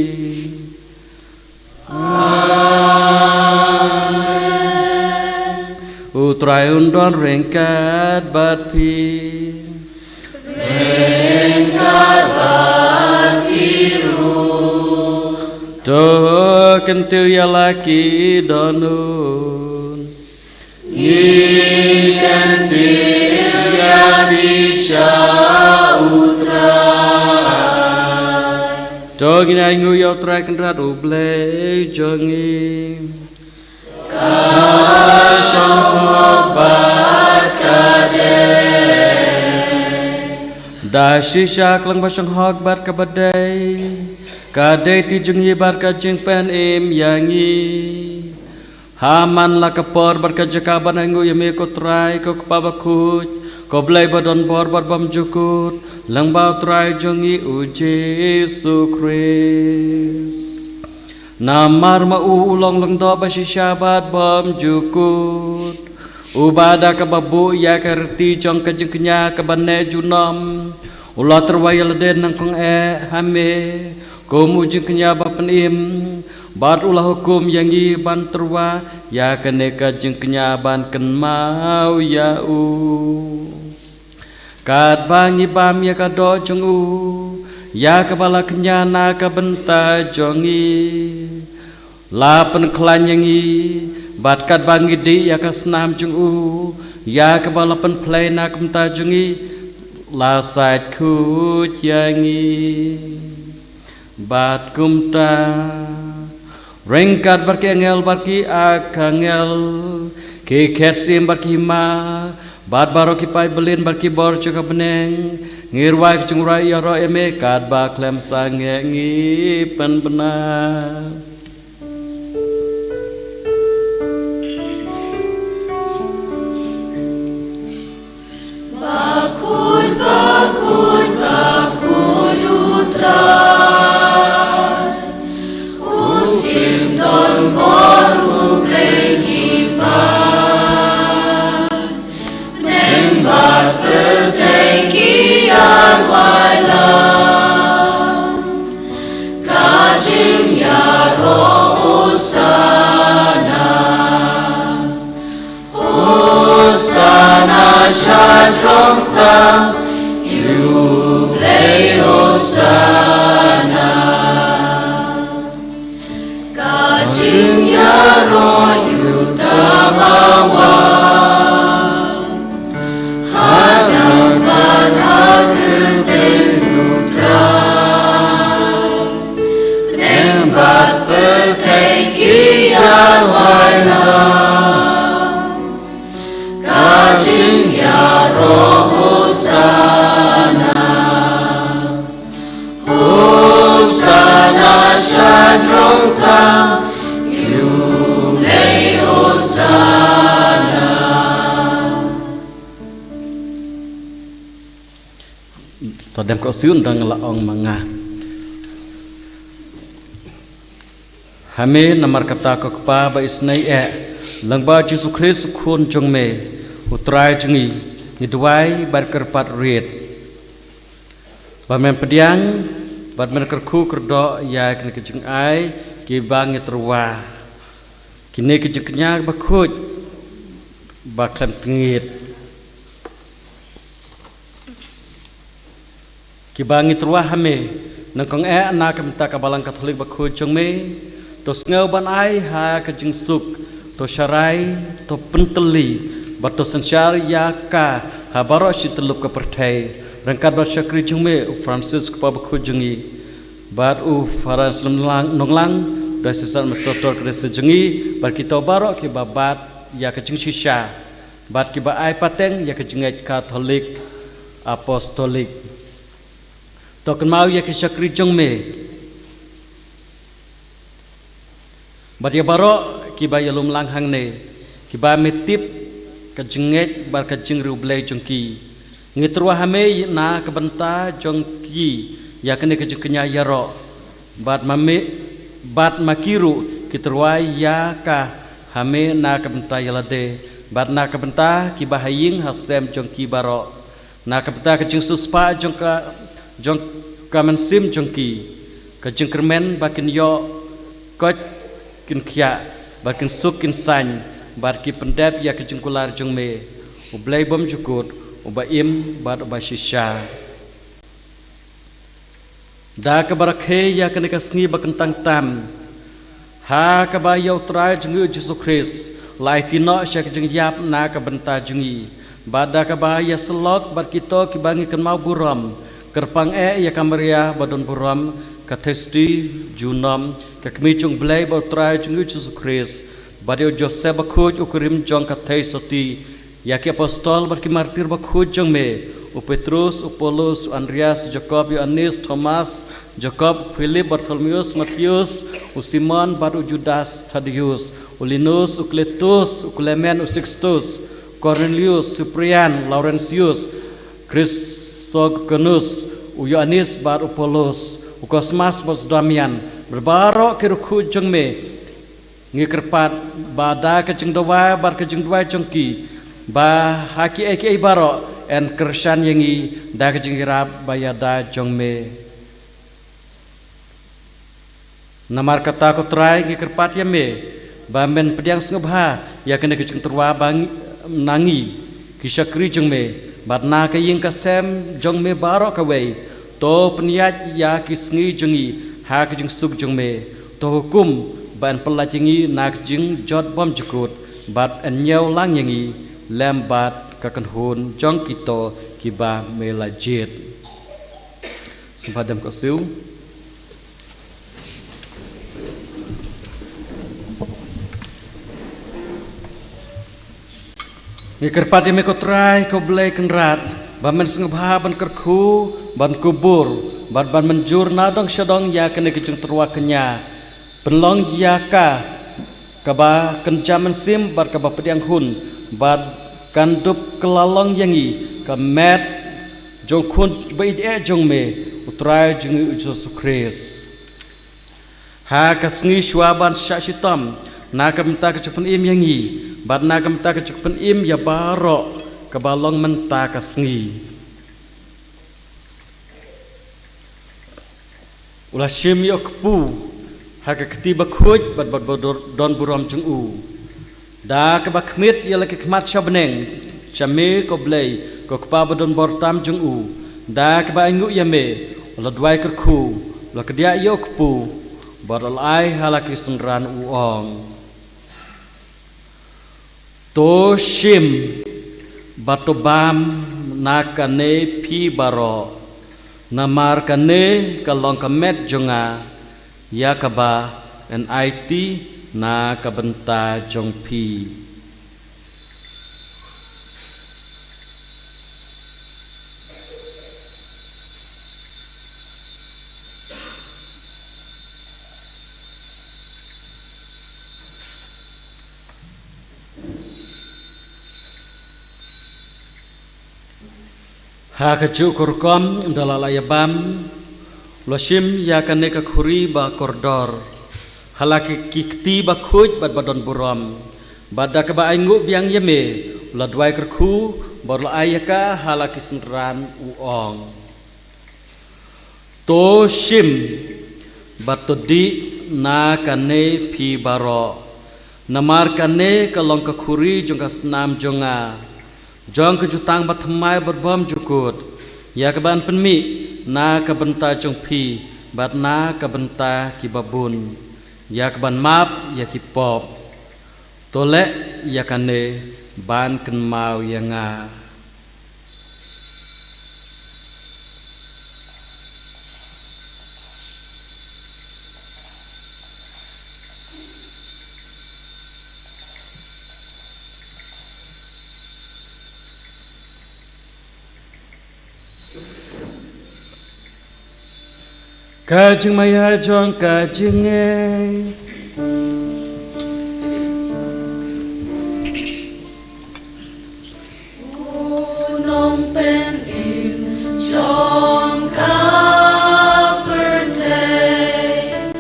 Amen. U Trai un don ryngkat bad phi. Ryngkat bad phi ruh. To kyntiew ïa la ki dohnud. Ngi kyntiew ïa phi sha U Trai. To ngin ainguh ïa U Trai Kynrad U Blei jong ngi. Ka shong hok bad ka dei. Da shisha khlem ba shong hok bad kaba dei, ka dei ti jong ngi bad ka jingpynim ïa ngi. Ha man la ka por bad ka jaka ban ainguh ïa me ko Trai, ko Kpa Bakhuid, ko Blei badonbor bad bymjukut, lyngba U Trai jong ngi U Jisu Khrist. Namar ma u u long lyngdoh ba shisha bad bymjukut, uba da kaba buh ïa ka riti jong ka jingkñia kaba neh junom, u la tyrwa ïa lade nyngkong eh ha me kum u jingkñia ba pynim, bad u la hukum ïa ngi ban tyrwa ïa kane ka jingkñia ban kynmaw ïa u. Katba ngi bam ïa ka doh jong u, ïa kaba la kñia na ka bynta jong ngi, la pynkhlaiñ ïa ngi, bad katba ngi dih ïa ka snam jong u, ïa kaba la pynphlei na ka bynta jong ngi, la sait khuid ïa ngi. Bad kumta, ryngkat bad ki angel bad ki archangel, ki khet syiem bad ki hima, Bad baroh ki paid byllien bad ki bor jong ka bneng, ngi rwai ka jingrwai ïaroh ïa me katba khlem sangeh ngi pynbna. Bakhuid, bakhuid, bakhuid U Trai, u Sim don bor, u Blei ki paid bneng bad pyrthei ki ïaroh ïa u. Ka jingïaroh Hosana. Hosana sha jrong tam ïa u Blei, Hosana. Ka jingïaroh ïa uta uba wan ha dang bad ha kyrteng U Trai. Bneng bad pyrthei ki ïaroh ïa u. Ka jingïaroh Hosana. Hosana sha jrong tam ïa u Blei, Hosana. Sa dem ko siun dang la ong ma nga. Ha me namar kata ko Kpa ba isynei eh, lyngba U Jisu Khrist U Khun jong me, U Trai jong ngi, ngi duwai bad kyrpad rit. Ba men pdiang bad men kyrkhu kyrdoh ïa kine ki jingai kiba ngi tyrwa, kine ki jingkñia bakhuid ba khlem tngit, kiba ngi tyrwa ha me. Nyngkong eh na ka bynta ka Balang Katholik bakhuid jong me, to sngew ban ai ha ka jingsuk, to sharai, to pyntylli bad to synshar ïa ka ha baroh shi tyllup ka pyrthei, ryngkat bad shakri jong me U Francis Kpa bakhuid jong ngi, bad u Father Anselm Nonglang, Nonglang, Diocesan Administrator ka diocese jong ngi, bad kito baroh kiba bat ïa ka jingshisha bad kiba ai pateng ïa ka jingngeit Katholik Apostolik. To kynmaw ïa ki shakri jong me bad ïa baroh kiba ïalum lang hangne, kiba me tip ka jingngeit bad ka jingriewblei jong ki. Ngi tyrwa ha me na ka bynta jong ki ïa kane ka jingkñia ïaroh, bad ma me, bad ma ki ruh ki tyrwa ïa ka ha me na ka bynta ïa lade bad na ka bynta kiba ha ïing ha sem jong ki baroh, na ka bynta ka jingsiewspah jong ka, jong ka mynsiem jong ki, ka jingkyrmen ba kin ïoh koit kin khiah, ba kin suk kin saiñ, bad ki pyndep ïa ka jingkular jong me, U Blei bymjukut, uba im bad uba shisha. Da kaba rakhe ïa kane ka sngi ba kyntang tam, ha kaba ïa U Trai jong ngi U Jisu Khrist la aiti noh sha ka jingïap na ka bynta jong ngi, bad da kaba ïa syllok bad kito kiba ngi kynmaw burom, kyrpang eh ïa ka Maria ba don burom, ka Theisotti junom, ka Kmie jong U Blei bad U Trai jong ngi U Jisu Khrist, bad ïa u Joseph bakhuid u kurim jong ka Theisotti, ïa ki apostol bad ki martir bakhuid jong me, u Petrus, u Paulus, u Andreas, u Jakob, u Ïoannis, Thomas, Jakob, Philip, Bartholomeus, Matheus, u Simon bad u Judas Thadeus, u Linus, u Kletus, u Klemen, u Sikstus, Kornelius, Siprian, Laurentius, Krisogonus, u Ïoannis bad u Paulus, u Kosmas bad u Damian, bad baroh ki riewkhuid jong me. Ngi kyrpad ba da ka jingdawa bad ka jingduwai jong ki, ba ha kiei kiei baroh yn kyrshan ïa ngi da ka jingïarap ba ïada jong me. Namar kata ko Trai ngi kyrpad ïa me ba men pdiang sngewbha ïa kane ka jingtyrwa ba ngi, na ngi ki shakri jong me, bad na ka ïing ka sem jong me baroh kawei. To pynïaid ïa ki sngi jong ngi ha ka jingsuk jong me. To hukum ba yn pyllait ïa ngi na ka jingjot bymjukut, bad yn ñiew lang ïa ngi lem bad ka kynhun jong kito kiba me la jied. Sngewbha dem ko siew. Ngi kyrpad ïa me ko Trai, ko Blei Kynrad, ba men sngewbha ban kyrkhu, ban kubur, bad ban mynjur na dong sha dong ïa kane ka jingtyrwa kñia. Pynlong ïa ka kaba kynja mynsiem bad kaba pdiang hun, bad kan dup kylla long ïa ngi ka met jong Khun ba ïeit eh jong me, u Trai jong ngi u Jisu Khrist. Ha ka sngi shuwa ban shah shitom na ka bynta ka jingpynim ïa ngi bad na ka bynta ka jingpynim ïa baroh kaba long mynta ka sngi, u la shim ïa u kpu ha ka kti bakhuid bad bad ba don burom jong u. Da kaba khmih ïa la ki khmat sha bneng sha me ko Blei, ko Kpa ba don bor tam jong u. Da kaba ainguh ïa me, u la duwai kyrkhu, u la kdiah ïa u kpu bad u la ai ha la ki synran, u ong: To shim bad to bam na kane phi baroh, namar kane ka long ka met jong nga, ïa kaba yn aiti na ka bynta jong phi. Ha kajuh ka rukom, ynda la la ïa bam, u la shim ïa kane ka khuri ba kordor ha la ki, ki kti bakhuid bad ba don burom, bad da kaba ainguh biang ïa me, u la duwai kyrkhu bad u la ai ïa ka ha la ki synran, u ong: To shim bad to dih na kane phi baroh, namar kane ka long ka khuri jong ka snam jong nga, jong ka jutang bathymmai bad bymjukut, ïa kaban pynmih na ka bynta jong phi bad na ka bynta ki babun, ïa kaban map ïa ki pop. To leh ïa kane ban kynmaw ïa nga. Ka jingmaïa jong ka jingngeit. U nongpynim jong ka pyrthei,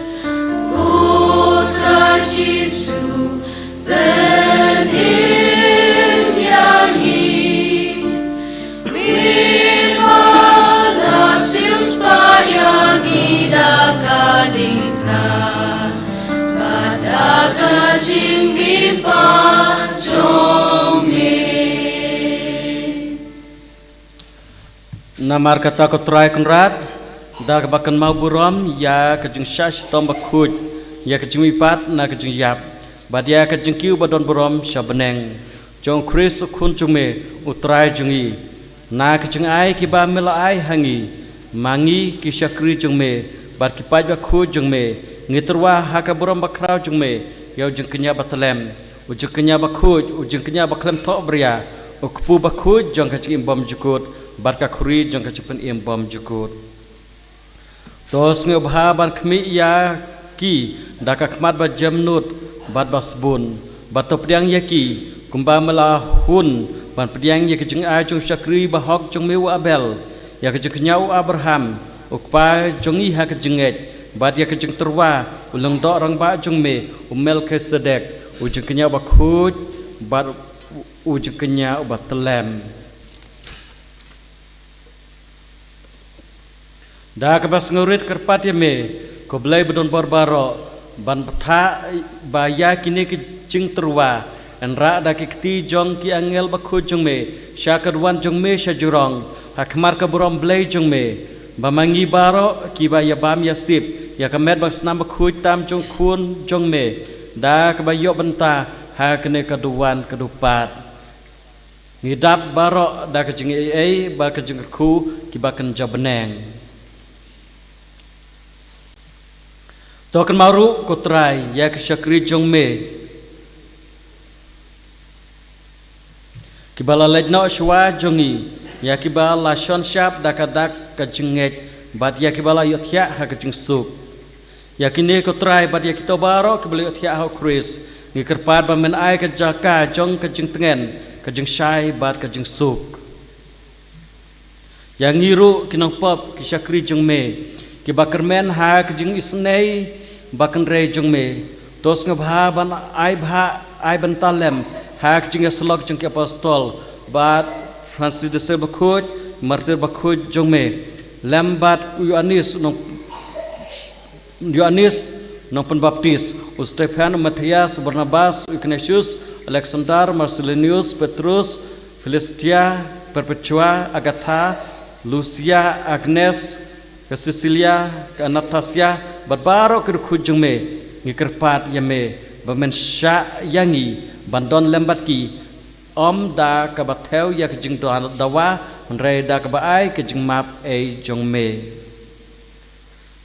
u Trai Jisu, pynim ïa ngi. Mih bad la siewspah ïa ngi da ka diengphna bad da ka jingmihpat jong me. Namar kata ko Trai Kynrad, da kaba kynmaw burom ïa ka jingshah shitom bakhuid, ïa ka jingmihpat na ka jingïap, bad ïa ka jingkiew ba don burom sha bneng jong u Khrist u Khun jong me, u Trai jong ngi, na ka jingai kiba me la ai ha ngi, ma ngi ki shakri jong me bad ki paid bakhuid jong me, ngi tyrwa ha ka burom bakhraw jong me ïa u jingkñia bathylliem, u jingkñia bakhuid, u jingkñia bakhlem thohbria, u kpu bakhuid jong ka jingim bymjukut bad ka khuri jong ka jingpynim bymjukut. To sngewbha ban khmih ïa ki da ka khmat ba jemnud bad ba sbun, bad to pdiang ïa ki kumba me la hun ban pdiang ïa ka jingai jong u shakri bahok jong me u Abel, ïa ka jingkñia u Abraham, u kpa jong ngi ha ka jingngeit, bad ïa ka jingtyrwa u lyngdoh rangbah jong me u Melkisedek, u jingkñia bakhuid bad u jingkñia uba thlem. Da kaba sngewrit kyrpad ïa me, ko Blei ba don bor baroh, ban bthah ba ïa kine ki jingtyrwa yn rah da ki kti jong ki angel bakhuid jong me sha ka duwan jong me sha jrong, ha khmat ka burom Blei jong me, ba ma ngi baroh kiba ïabam ïasip ïa ka met ba snam bakhuid tam jong u Khun jong me, da kaba ïoh bynta ha kane ka duwan ka dupat, ngi dap baroh da ka jingaiei bad ka jingkyrkhu kiba kynja bneng. To kynmaw ruh ko Trai ïa ki shakri jong me, Kiba la leit noh shuwa jong ngi, ïa kiba la shon shap da ka dak ka jingngeit, bad ïa kiba la ïohthiah ha ka jingsuk. Ïa kine ko Trai bad ïa kito baroh kiba la ïohthiah ha u Khrist, ngi kyrpad ba men ai ka jaka jong ka jingtngen, ka jingshai bad ka jingsuk. Ïa ngi ruh ki nongpop ki shakri jong me, kiba kyrmen ha ka jingisynei ba kynrei jong me, to sngewbha ban ai bha, ai bynta lem ha ka jingïasyllok jong ki apostol, bad Francis de Sales bakhuid, martir bakhuid jong me, lem bad u Ïoannis nong Ïoannis nongpynbaptis, u Stephan, u Matthias, u Barnabas, u Ignatius, Alexander, Marcellinus, Petrus, Felicitas, Perpetua, Agatha, Lucia, Agnes, ka Cecilia, ka Anastasia, bad baroh ki riewkhuid jong me, ngi kyrpad ïa me ba men shah ïa ngi ban don lem bad ki, ym da kaba thew ïa ka jingdawa, hynrei da kaba ai ka jingmap ei jong me.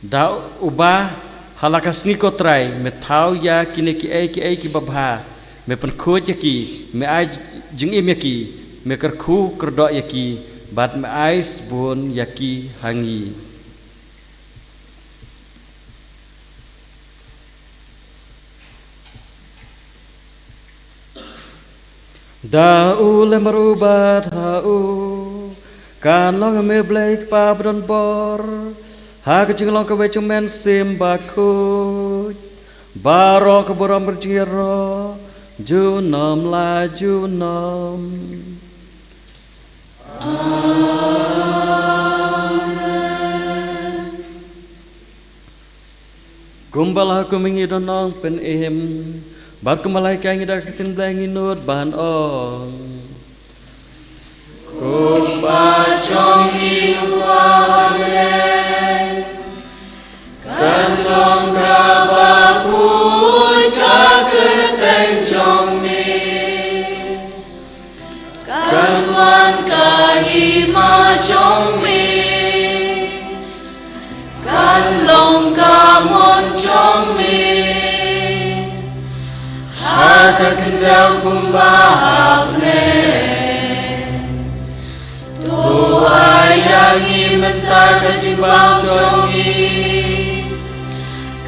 Da uba ha la ka sngi ko Trai me thaw ïa kine kiei kiei kiba bha, me pynkhuid ïa ki, me ai jingim ïa ki, me kyrkhu kyrdoh ïa ki, bad me ai sbun ïa ki ha ngi. Da u lem bad ha u, kan long ïa me Blei Kpa badonbor, ha ka jinglong kawei jong u Mynsiem Bakhuid, baroh ka burom ka jingïaroh junom la junom. Kumba la hukum ïa ngi don nongpynim, bad kumba la hikai ïa ngi da ka ktien Blei, ngi nud ban ong: Ko Kpa jong ngi uba ha bneng, kan long kaba khuid ka kyrteng jong me. Kan wan ka hima jong me. Kan long ka mon jong me, ha ka khyndew kumba ha bneng. To ai ïa ngi mynta ka jingbam jong ngi,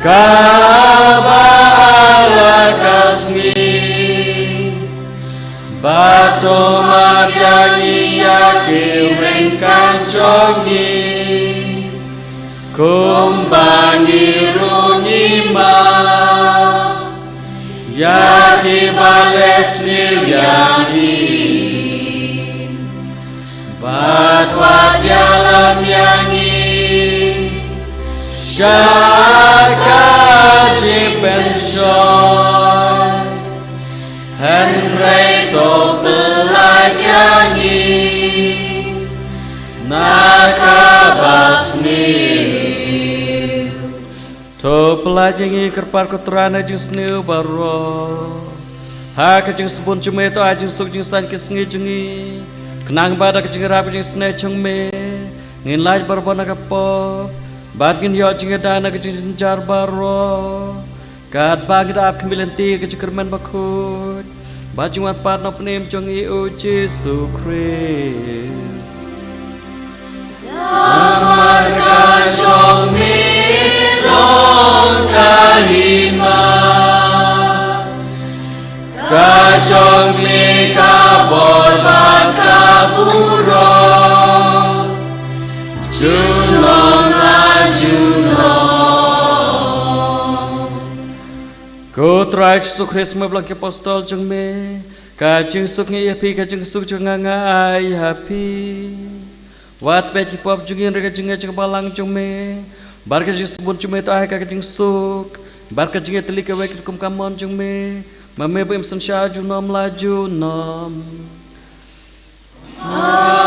kaba ha la ka sngi. Bad to map ïa ngi ïa ki ryngkat jong ngi, kumba ngi ruh ngi map ïa kiba leh sniew ïa ngi. Bad wat ïalam ïa ngi sha ka jingpynshoi, hynrei to pyllait ïa ngi na kaba sniew. To pyllait ïa ngi, kyrpad ko Trai, na jingsniew baroh. Ha ka jingsbun jong me to ai jingsuk jingsaiñ ki sngi jong ngi, khnang ba da ka jingïarap ka jingisynei jong me, ngin lait barabor na ka pop, bad ngin ïoh jingïada na ka jingjynjar baroh. Katba ngi da ap khmih lynti ïa ka jingkyrmen bakhuid bad jingwan pat nongpynim jong ngi, u Jisu Khrist. Namar ka jong me long ka hima, ka jong me ka bor bad ka burom, junom la junom. Ko Trai Jisu Khrist, me ba la ong ïa ki apostol jong me, ka jingsuk ngi ïa phi, ka jingsuk jong nga nga ai ha phi. Wat peit ki pop jong ngi, hynrei ka jingngeit jong ka balang jong me, bad ka jingsbun jong me to ai ha ka jingsuk bad ka jingïatylli kawei kum ka mon jong me, ma me ba im synshar junom la junom. Amen.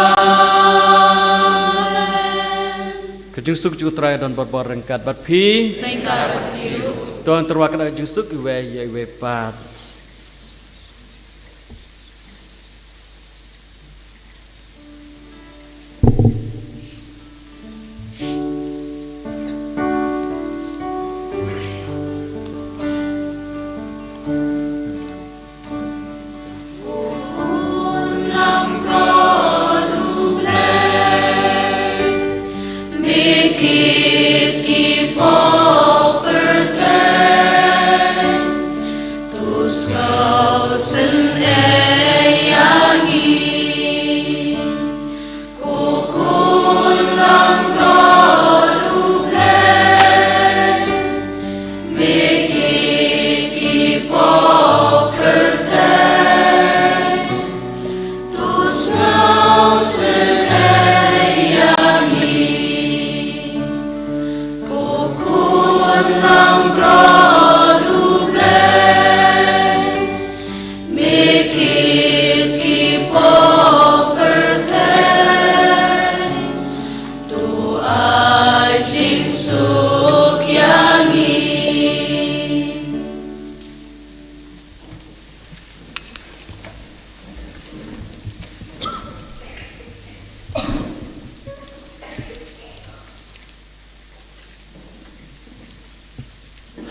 Ka jingsuk jong u Trai don barabor ryngkat bad phi. Ryngkat bad phi ruh. To ngin tyrwa ka jingsuk iwei ïa iwei pat.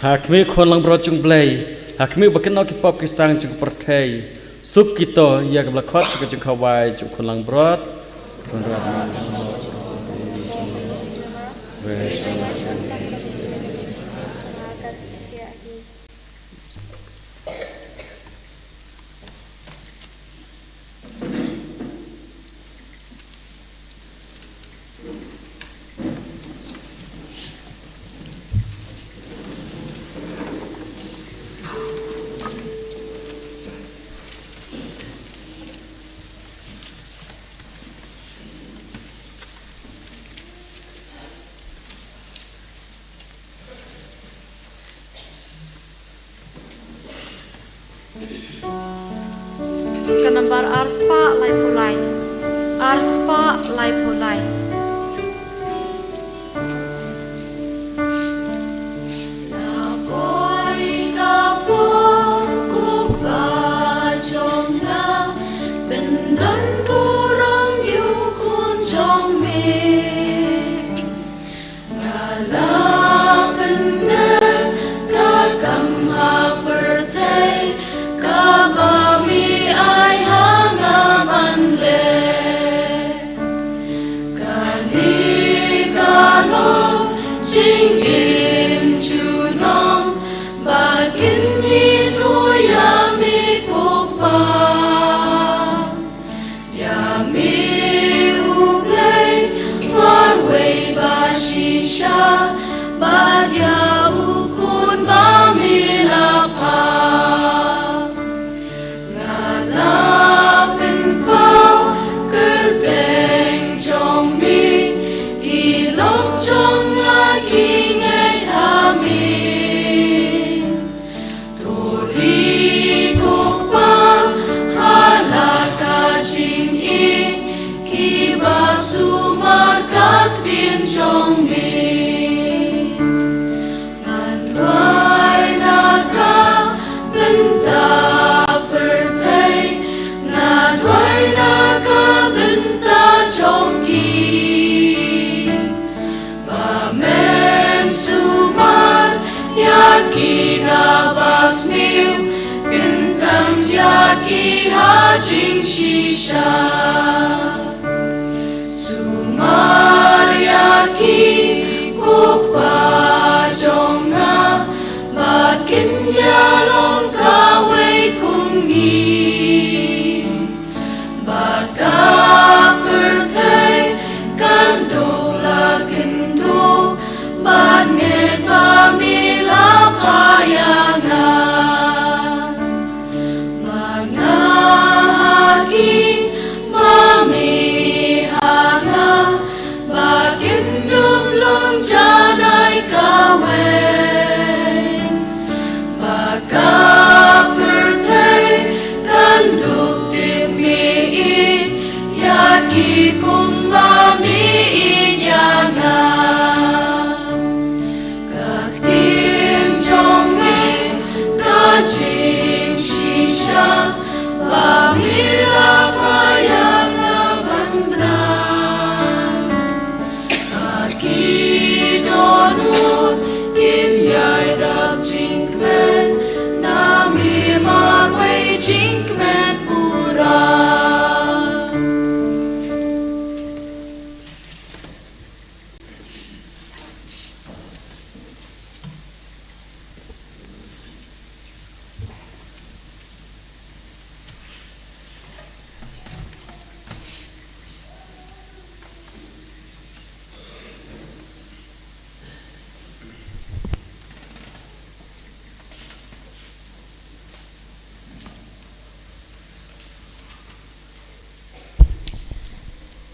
Ha khmih u Khun langbrot jong U Blei, ha khmih ba kynnoh ki pop ki sang jong ka pyrthei, suk kito ïa kaba la khot sha ka jingkhawai jong u Khun langbrot. Ka nambar arspah laiphew lai. Arspah laiphew lai. La poi ka por, ko Kpa jong nga, pyndon burom ïa u Khun jong me. Nga la pyndem ka kam ha pyrthei kaba me ai ha nga ban leh. Kane ka long jingim junom ba kin ïathuh ïa me ko Kpa. Ïa me U Blei marwei ba shisha, bad ïa u Khun ba me la phah. Nga la pynpaw kyrteng jong me, ki lok jong nga ki ngeit ha me. To ri ko Kpa, ha la ka jingim, kiba sumar ka ktien jong me. Ngan duwai na ka bynta pyrthei, ngan duwai na ka bynta jong ki. Ba men sumar ïa ki na ba sniew, kyntam ïa ki ha jingshisha. Sumar ïa ki ko Kpa jong nga, ba kin ïa long kawei kum ngi. Ba ka pyrthei kan duh la kynduh, ba ngeit ba me la phah ïa nga. Ba nga ha ki, ba me ha nga, ba kin ym long janai kawei. Ba ka pyrthei kan dup tip me ïeit ïa ki kumba me ïeit ïa nga. Ka ktien jong me ka jingshisha, ba me la phah ïa nga ban bnai. Ba ki dohnud kin ïai dap jingkmen, na me marwei jingkmen pura.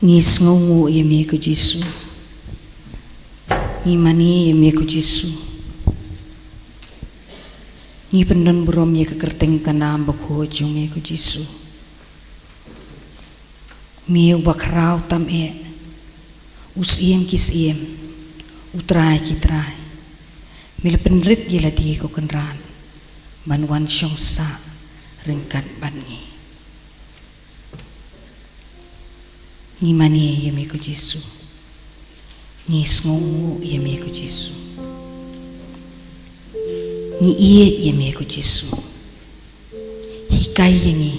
Ngi sngewnguh ïa me ko Jisu. Ngi mane ïa me ko Jisu. Ngi pyndon burom ïa ka kyrteng ka nam bakhuid jong me ko Jisu. Me uba khraw tam eh, u Syiem ki syiem, u Trai ki trai. Me la pynrit ïa lade ko Kynrad ban wan shong sah ryngkat bad ngi. Ngi mane ïa me ko Jisu. Ngi sngewnguh ïa me ko Jisu. Ngi ïeit ïa me ko Jisu. Hikai ïa ngi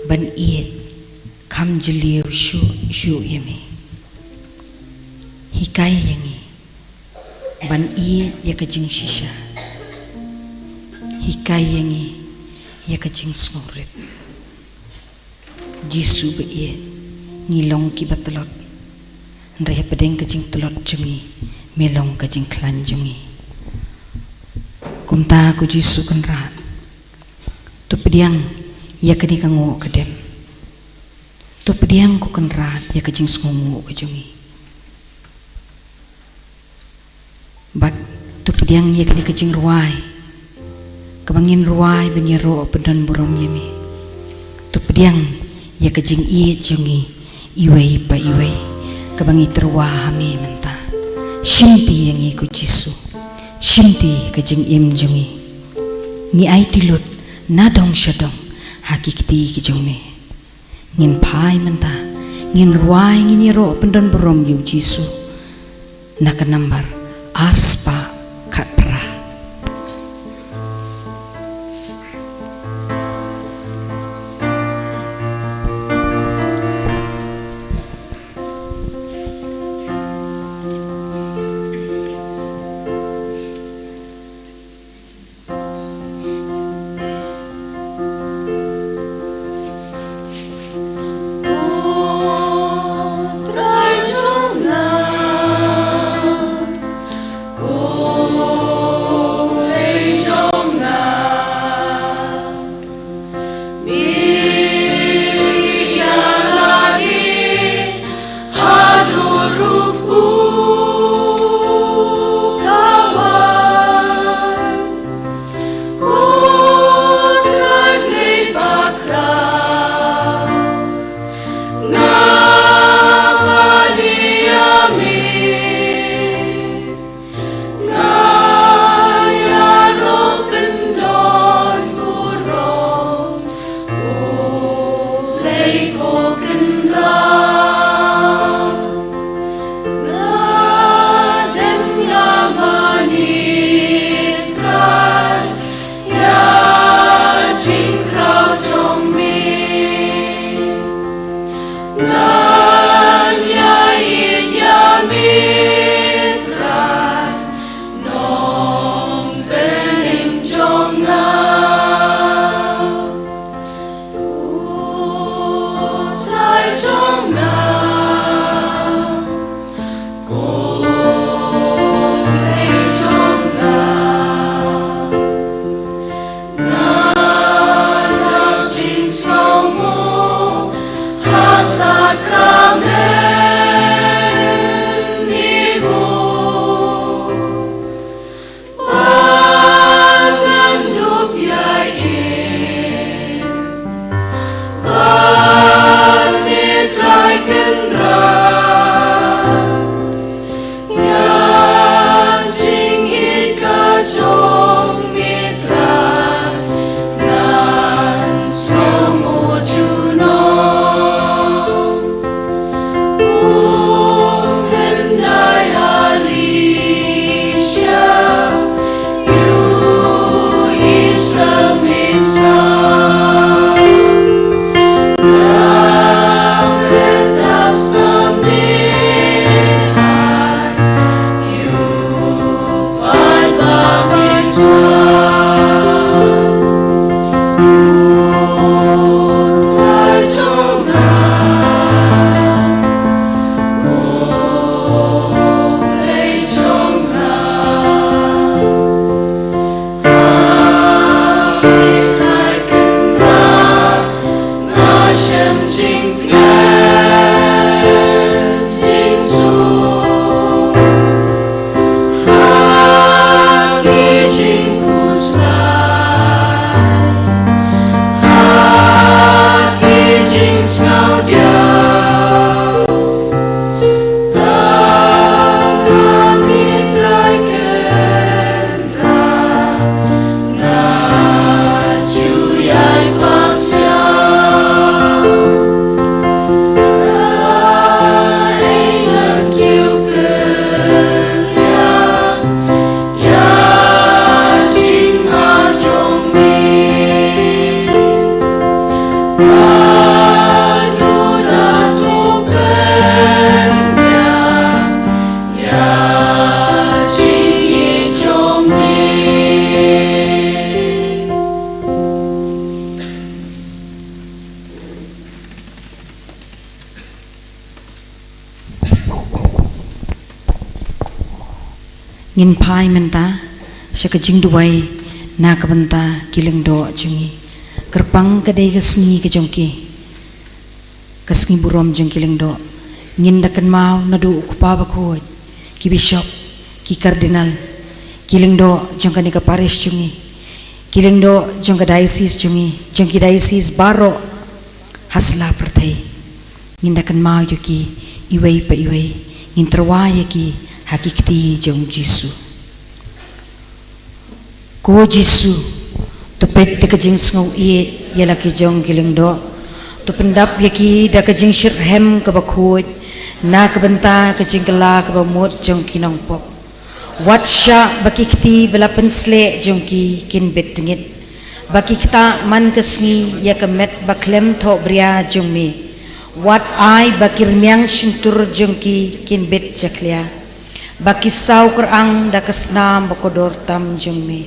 ban ïeit kham jylliew shuh shuh ïa me. Hikai ïa ngi ban ïeit ïa ka jingshisha. Hikai ïa ngi ïa ka jingsngewrit. Jisu ba ïeit, ngi long kiba tlot. Hynrei hapdeng ka jingtlot jong ngi, me long ka jingkhlaiñ jong ngi. Kumta ko Jisu Kynrad, to pdiang ïa kane ka nguh ka dem. To pdiang ko Kynrad ïa ka jingsngewnguh ka jong ngi. Bad to pdiang ïa kane ka jingrwai kaba ngin rwai ban ïaroh pyndon burom ïa me. To pdiang ïa ka jingïeit jong ngi iwei pa iwei kaba ngi tyrwa ha me mynta. Shimti ïa ngi ko Jisu. Shimti ka jingim jong ngi. Ngi aiti lut na dong sha dong ha ki kti ki jong me. Ngin phai mynta, ngin rwai, ngin ïaroh pyndon burom ïa u Jisu na ka nambar ar spah khatphra. Ngin phai mynta sha ka jingduwai na ka bynta ki lyngdoh jong ngi. Kyrpang ka dei ka sngi ka jong ki, ka sngi burom jong ki lyngdoh. Ngin da kynmaw naduh u kpa bakhuid, ki bishop, ki kardinal, ki lyngdoh jong kane ka parish jong ngi, ki lyngdoh jong ka diocese jong ngi, jong ki diocese baroh ha sla pyrthei. Ngin da kynmaw ïa ki iwei pa iwei, ngin tyrwa ïa ki ha ki kti jong Jisu. Ko Jisu, to peit da ka jingsngew ïeit ïa la ki jong ki lyngdoh, to pyndap ïa ki da ka jingshitrhem kaba khuid na ka bynta ka jingkylla kaba mut jong ki nongpop. Wat shah ba ki kti ba la pynsleh jong ki kin bit tngit, ba ki ktah man ka sngi ïa ka met ba khlem thohbria jong me. Wat ai ba ki rmiang shyntur jong ki kin bit jakhlia, ba ki saw kyrang da ka snam ba kordor tam jong me.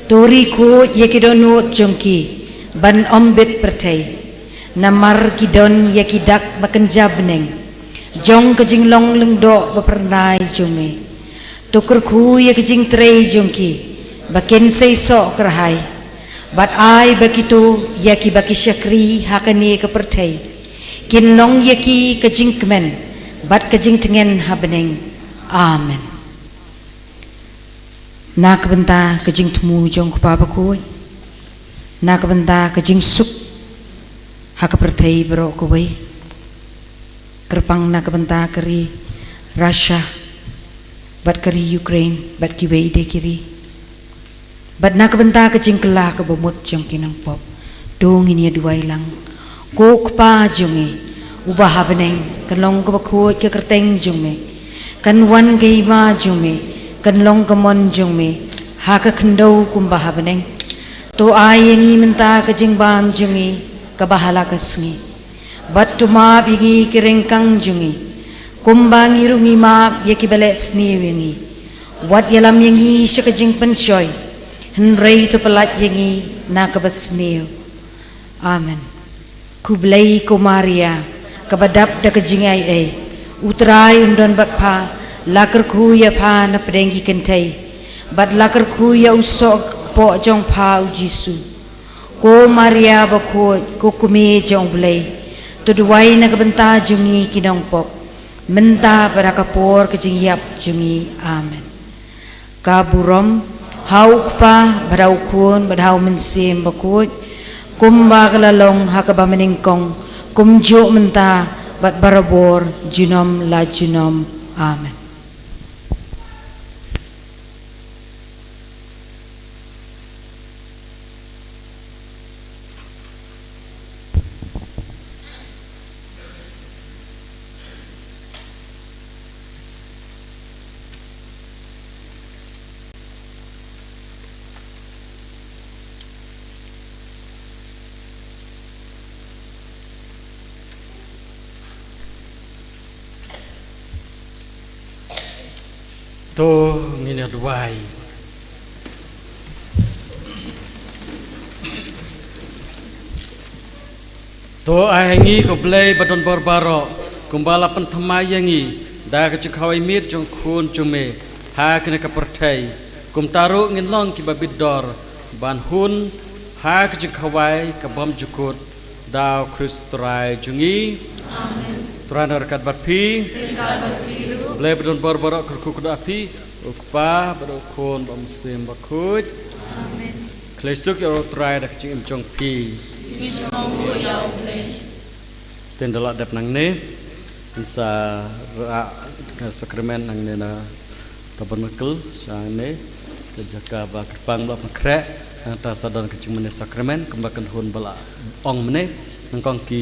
To ri khuid ïa ki dohnud jong ki ban ym bit pyrthei, namar ki don ïa ki dak ba kynja bneng jong ka jinglong lyngdoh ba phyrnai jong me. To kyrkhu ïa ka jingtrei jong ki ba kin seisoh kyrhai, bad ai ba kito ïa kiba ki shakri ha kane ka pyrthei kin long ïa ki ka jingkmen bad ka jingtngen ha bneng. Amen. Na ka bynta ka jingthmu jong u kpa bakhuid, na ka bynta ka jingsuk ha ka pyrthei baroh kawei, kyrpang na ka bynta ka ri Russia bad ka ri Ukraine bad kiwei de ki ri, bad na ka bynta ka jingkylla kaba mut jong ki nongpop, to ngin ïa duwai lang. Ko Kpa jong ngi uba ha bneng, kan long kaba khuid ka kyrteng jong me, kan wan ka hima jong me, kan long ka mon jong me ha ka khyndew kumba ha bneng. To ai ïa ngi mynta ka jingbam jong ngi kaba ha la ka sngi, bad to map ïa ngi ki ryngkang jong ngi, kumba ngi ruh ngi map ïa kiba leh sniew ïa ngi. Wat ïalam ïa ngi sha ka jingpynshoi, hynrei to pyllait ïa ngi na kaba sniew. Amen. Khublei ko Maria, kaba dap da ka jingaiei, U Trai un don bad pha. La kyrkhu ïa pha na pdeng ki kynthei, bad la kyrkhu ïa u soh kpoh jong pha u Jisu. Ko Maria bakhuid, ko kmie jong U Blei, to duwai na ka bynta jong ngi ki nongpop, mynta bad ha ka por ka jingïap jong ngi. Amen. Ka burom ha U Kpa bad ha U Khun bad ha U Mynsiem Bakhuid, kumba ka la long ha kaba mynnyngkong, kumjuh mynta bad barabor, junom la junom. Amen. To ngin ïa duwai. To ai ha ngi ko Blei ba don bor baroh, kumba la pynthymmai ïa ngi da ka jingkhawai miet jong U Khun jong me ha kane ka pyrthei, kumta ruh ngin long kiba bit dor ban hun ha ka jingkhawai ka bymjukut da U Khrist Trai jong ngi. Amen. Trai un ryngkat bad phi. Ryngkat bad phi ruh. Blei ba don bor baroh kyrkhu kyrdoh ïa phi, U Kpa bad U Khun bad U Mynsiem Bakhuid. Amen. Khlei suk ïa U Trai da ka jingim jong phi. Phi sngewbha ïa U Blei. Te ynda la dep nangne, ngin sa rah ka sakramen nangne na tabernacle sha hangne, ka jaka ba kyrpang ba la pynkhreh, nangta sa don ka jingmane sakramen kumba kan hun ba la ong mynne, nyngkong ki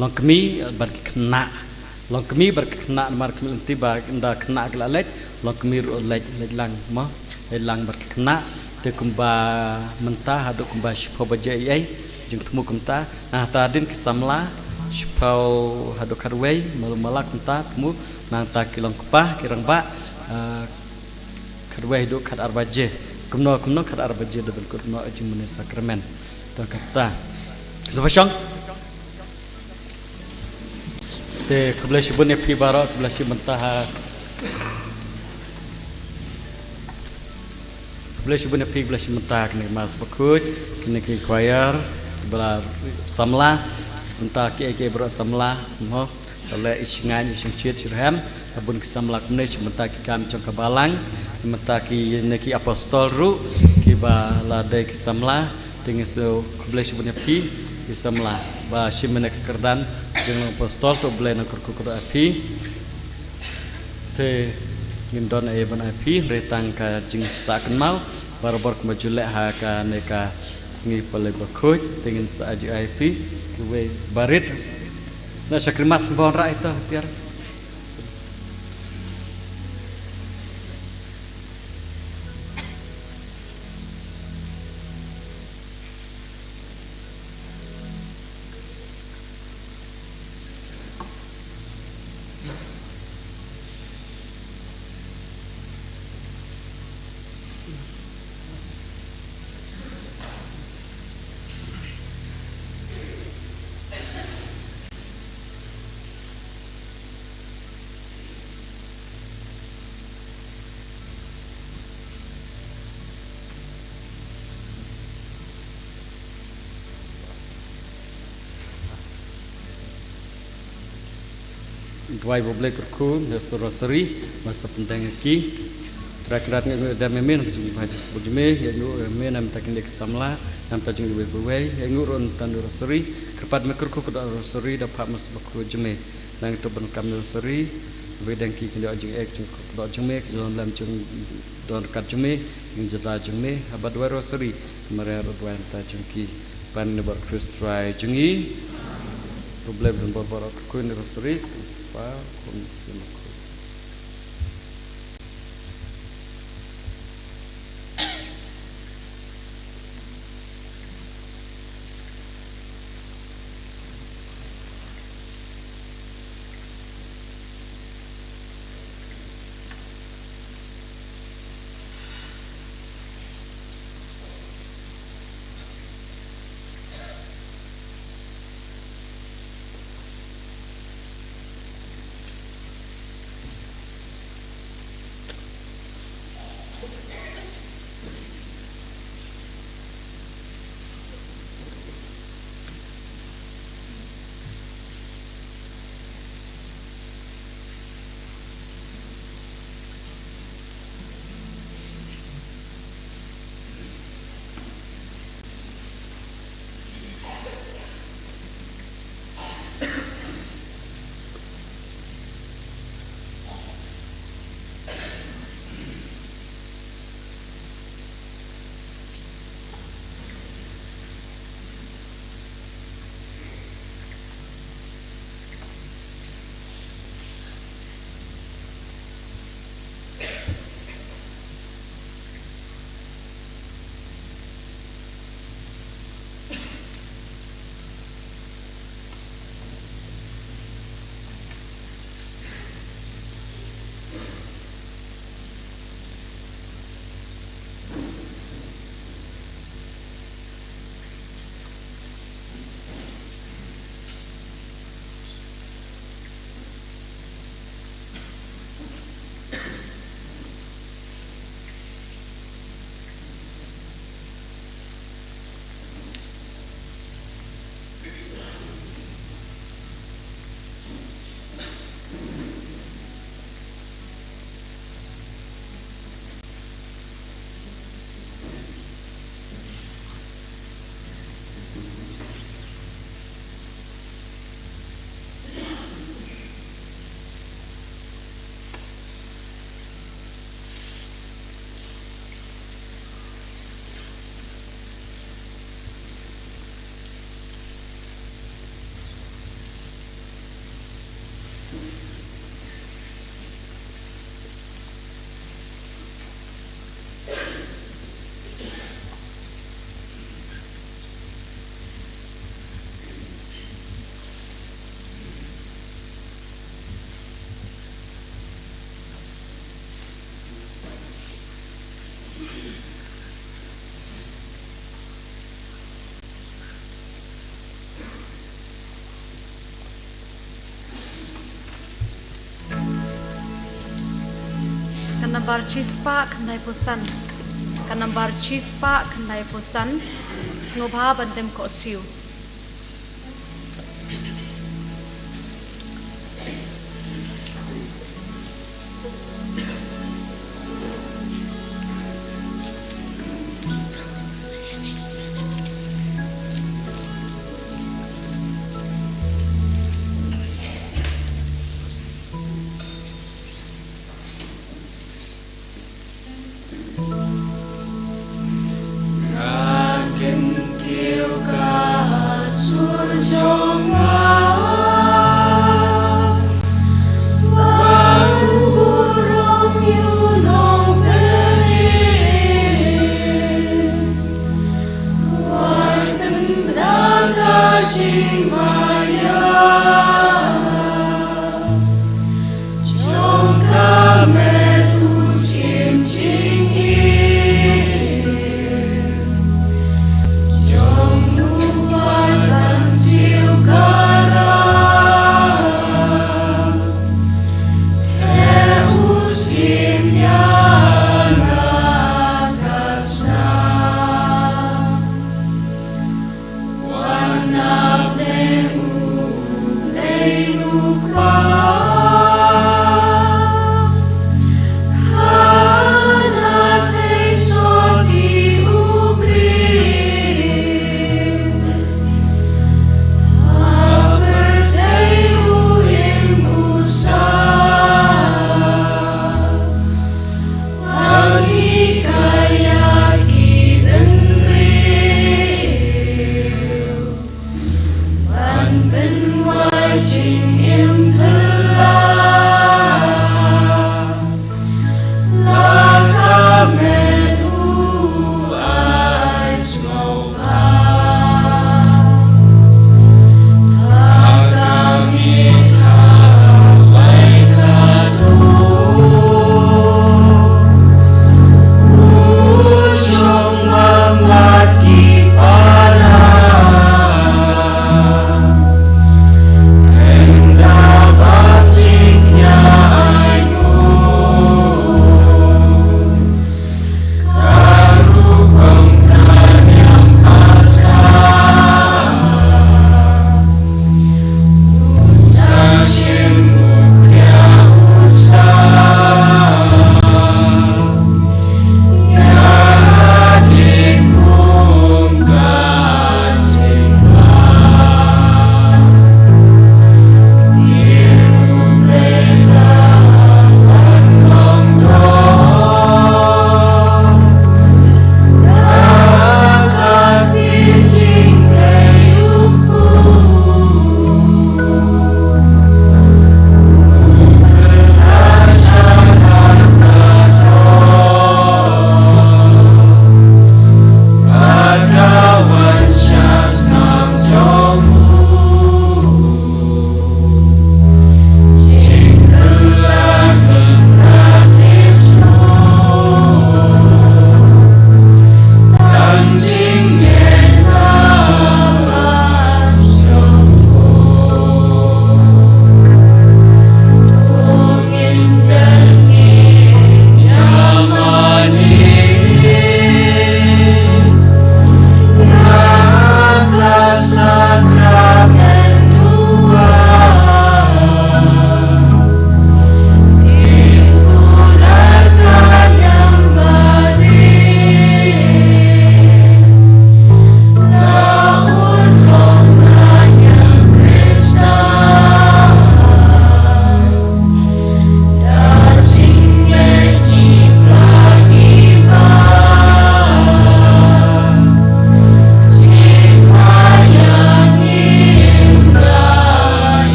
longkmie bad ki khynnah. Longkmie bad ki khynnah namar kmie lynti ba ynda khynnah ki la leit, longkmie ruh leit, leit lang mo, leit lang bad ki khynnah. Te kumba mynta haduh kumba shiphew baje eiei, jingthmu kumta. Nangta hadien ki samla shiphew haduh khatwei, malu mala kumta thmu. Nangta ki longkpa, ki rangbah, ah, khatwei haduh khatar baje. Kumno kumno khatar baje da bynkut noh jingmane sakramen. To kata. Sngewbha shong. Te khublei shibun ïa phi baroh, khublei shibun mynta ha Blei shibun ïa phi, blei shibun ïa mynta kane ka Mass Bakhuid, kine ki choir, ba la samla, mynta ki ei ki ei baroh samla, mo, ka leh i shngaiñ i shongshit shirhem, ka bun ki samla kumne, shibun ïa mynta ki kam jong ka balang, mynta kine ki apostol ruh, kiba la dei ki samla, te ngin sa khublei shibun ïa phi, ki samla, ba shim ïa ka kyrdan, jong u apostol, to Blei un kyrkhu kyrdoh ïa phi. Te ngin don ei ban ai phi, hynrei tang ka jingsah kynmaw, barabor kumba ju leh ha kane ka sngi Palei Bakhuid, te ngin sa ai ju ai phi, kiwei barit. Na shakri mas bun ra ito tiar. Duwai ba U Blei kyrkhu, ïa u Rosary, ba sa pyndeng ïa ki. Trai Kynrad, ngi ïathuh ïa me, ïa ka jingbha jingstad jong me, ïa ngi ïathuh ïa me, na bynta kine ki samla, na bynta jong ngi uwei pa uwei, ïa ngi ïathuh ruh na bynta u Rosary, kyrpad me kyrkhu kyrdoh u Rosary, da phah mas bakhuid jong me. Ngi ïathuh ban kam ïa u Rosary, ba dang ki kin ïoh jingeh, jingkyrkhu kyrdoh jong me, ki jong lem jong don ryngkat jong me, jong jada jong me, haba duwai Rosary, Maria ruh duwai na bynta jong ki, ban ïa u Khrist Trai jong ngi. U Blei un don bad baroh, kyrkhu ïa u Rosary, Kpa, Khun, Mynsiem Bakhuid. Ka nambar shispah khyndai phew san. Ka nambar chispah khyndai phew san, sngewbha ban dem khohsiew.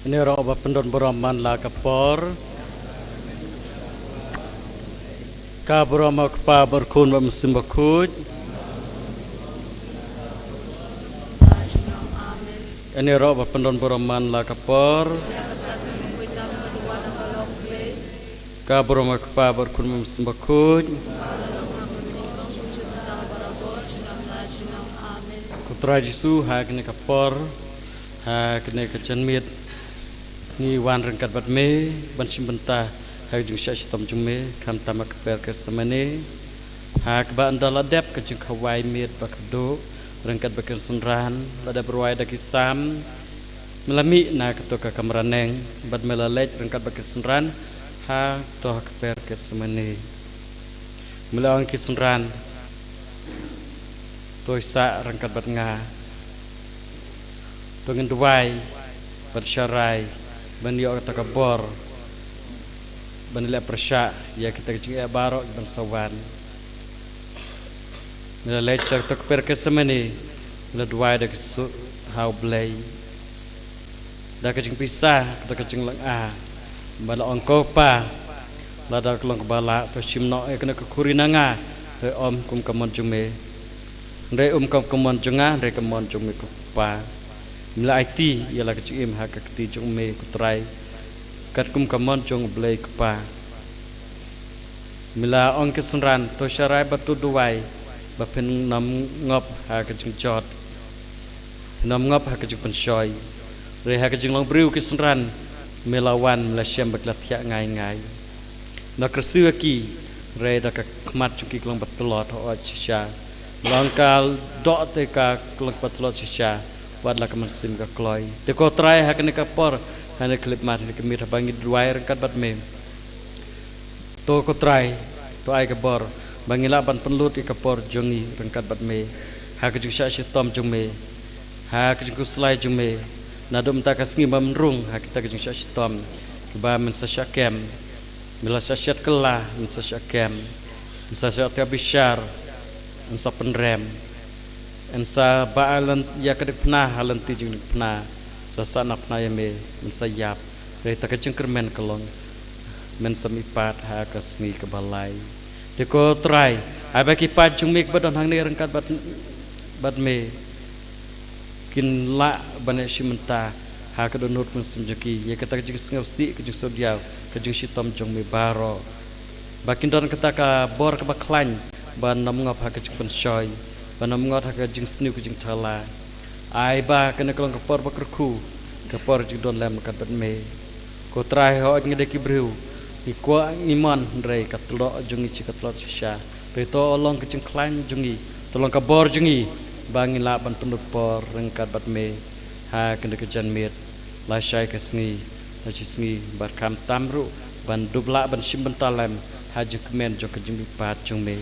Ngin ïaroh ban pyndon burom man la ka por. Ka burom ha u Kpa bad u Khun bad u Mynsiem Bakhuid. Ngin ïaroh ban pyndon burom man la ka por. Ka burom ha u Kpa bad u Khun bad u Mynsiem Bakhuid. Ko Trai Jisu, ha kane ka por, ha kane ka janmiet, ngi wan ryngkat bad me ban shim bynta ha ka jingshah shitom jong me, khamtam ha ka kper Gethsemane, ha kaba ynda la dep ka jingkhawai miet bad kyrduh ryngkat bad ki synran, la dep rwai da ki Salm, me la mih na kato ka kamra neng bad me la leit ryngkat bad ki synran ha to ha ka kper Gethsemane. Me la ong ki synran, to sah ryngkat bad nga. To ngin duwai bad sharai ban ïoh kata ka bor ban leh pyrshah ïa kita ki jingeh baroh kiban sa wan. Me la leit sha kato ka kper Gethsemane, me la duwai da ka suk ha U Blei, da ka jingpisa, da ka jinglynga, ba la ong, ko Pa, lada ka long kaba lah, to shim noh ïa kane ka khuri na nga, hynrei ym kum ka mon jong me, hynrei ym kum ka mon jong nga, hynrei ka mon jong me, ko Pa. Me la aiti ïa la ka jingim ha ka kti jong me, ko Trai, katkum ka mon jong U Blei, ko Pa. Me la ong ki synran, to sharai bad to duwai ba phin ym ngop ha ka jingjot, phin ym ngop ha ka jingpynshoi. Hynrei ha ka jinglong briew ki synran, me la wan, me la shem ba ki la thiah ngai ngai. Me la kyrsieh ïa ki, hynrei da ka khmat jong ki ka long ba tlot hok shisha. Me la ong, ka doh te ka long ba tlot shisha, wat la ka mynsiem ka kloi. Te ko Trai, ha kane ka por, ha kane ka khyllipmat, ha kane ka miet, haba ngi duwai ryngkat bad me, to ko Trai, to ai ka bor ba ngi lah ban pynlut ïa ka por jong ngi ryngkat bad me ha ka jingshah shitom jong me, ha ka jingkhuslai jong me. Naduh mynta ka sngi ban rung ha kita ka jingshah shitom kiba men sa shah kem, men la shah shet kylla, men sa shah kem, men sa shah thiah bishar, men sa pynrem, men sa ba ïa ka diengphna ha lynti jingdiengphna, sa sahnarphna ïa me, men sa ïap. Hynrei ta ka jingkyrmen ka long, men sa mihpat ha ka sngi kaba lai. Te ko Trai, ai ba ki paid jong me kiba don hangne ryngkat bad, bad me kin lah ban ïashim bynta ha ka dohnud mynsiem jong ki ïa kata ka jingsngewsih, ka jingsngewdiaw, ka jingshitom jong me baroh. Ba kin don kata ka bor kaba khlaiñ ban ym ngop ha ka jingpynshoi, ban ym ngop ha ka jingsniew ka jingthala. Ai ba kane ka long ka por ba kyrkhu, ka por jingdon lem ryngkat bad me. Ko Trai, hooid ngi dei ki briew, ngi kwah ngi mon, hynrei ka tlot jong ngi shi ka tlot shisha. Hynrei to long ka jingkhlaiñ jong ngi, to long ka bor jong ngi, ba ngin lah ban pynlut por ryngkat bad me ha kane ka janmiet, lashai ka sngi, lashai sngi, bad khamtam ruh ban dup lah ban shim bynta lem ha jingkmen jong ka jingmihpat jong me.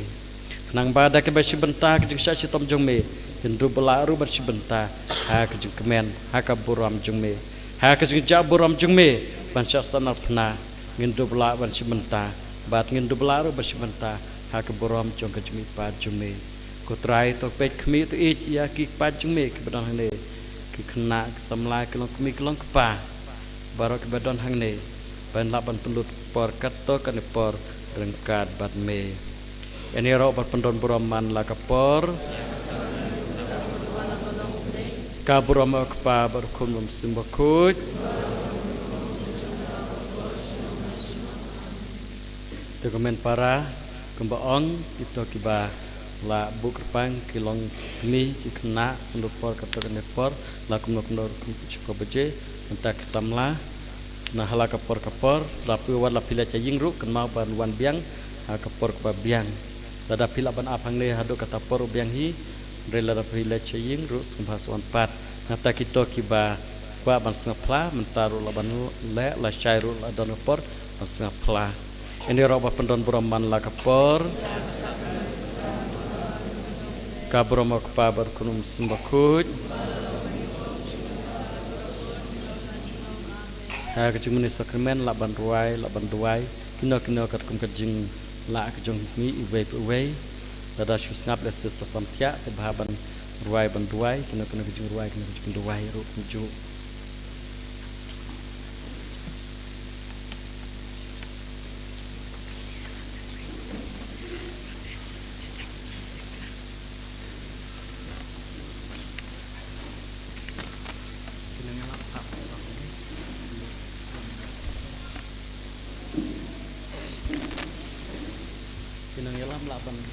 Khnang ba da kaba shim bynta ha ka jingshah shitom jong me, ngin dup lah ruh ban shim bynta ha ka jingkmen, ha ka burom jong me, ha ka jingjah burom jong me ban shah sahnarphna. Ngin dup lah ban shim bynta, bad ngin dup lah ruh ban shim bynta ha ka burom jong ka jingmihpat jong me. Ko Trai, to peit khmih, to ïeit ïa ki paid jong me kiba don hangne, ki khynnah, ki samla, ki longkmie, ki longkpa baroh kiba don hangne, ban lah ban pynlut por katto katne por ryngkat bad me. Ngin ïaroh ban pyndon burom man la ka por. Ka burom ha u Kpa bad u Khun bad u Mynsiem Bakhuid. Te ko hynmen para, kumba ong, kito kiba la buh kyrpang, ki longkmie, ki khynnah, pynlut por katto katne por, la kumno kumno ruh, kum shu ko baje, mynta ki samla, na ha la ka por ka por, la phi, wat la phi leit sha ïing ruh, kynmaw ban wan biang ha ka por kaba biang. Lada phi lah ban ap hangne haduh kata por ruh biang hi, hynrei lada phi leit sha ïing ruh sngewbha sa wan pat. Nangta kito kiba kwah ban sngap phla, mynta ruh lah ban leh, lashai ruh la don ka por ban sngap phla. Ngin ïaroh ban pyndon burom man la ka por. Ka burom ha u Kpa bad u Khun, Mynsiem Bakhuid. Ha ka jingmane sakramen lah ban rwai, lah ban duwai, kino kino katkum ka jinglah ka jong ngi iwei pa iwei. Lada shu sngap lehse sa samthiah, te bha ban rwai ban duwai, kino kino ka jingrwai, kino ka jingduwai ruh kumjuh. Nang ïalam lah ban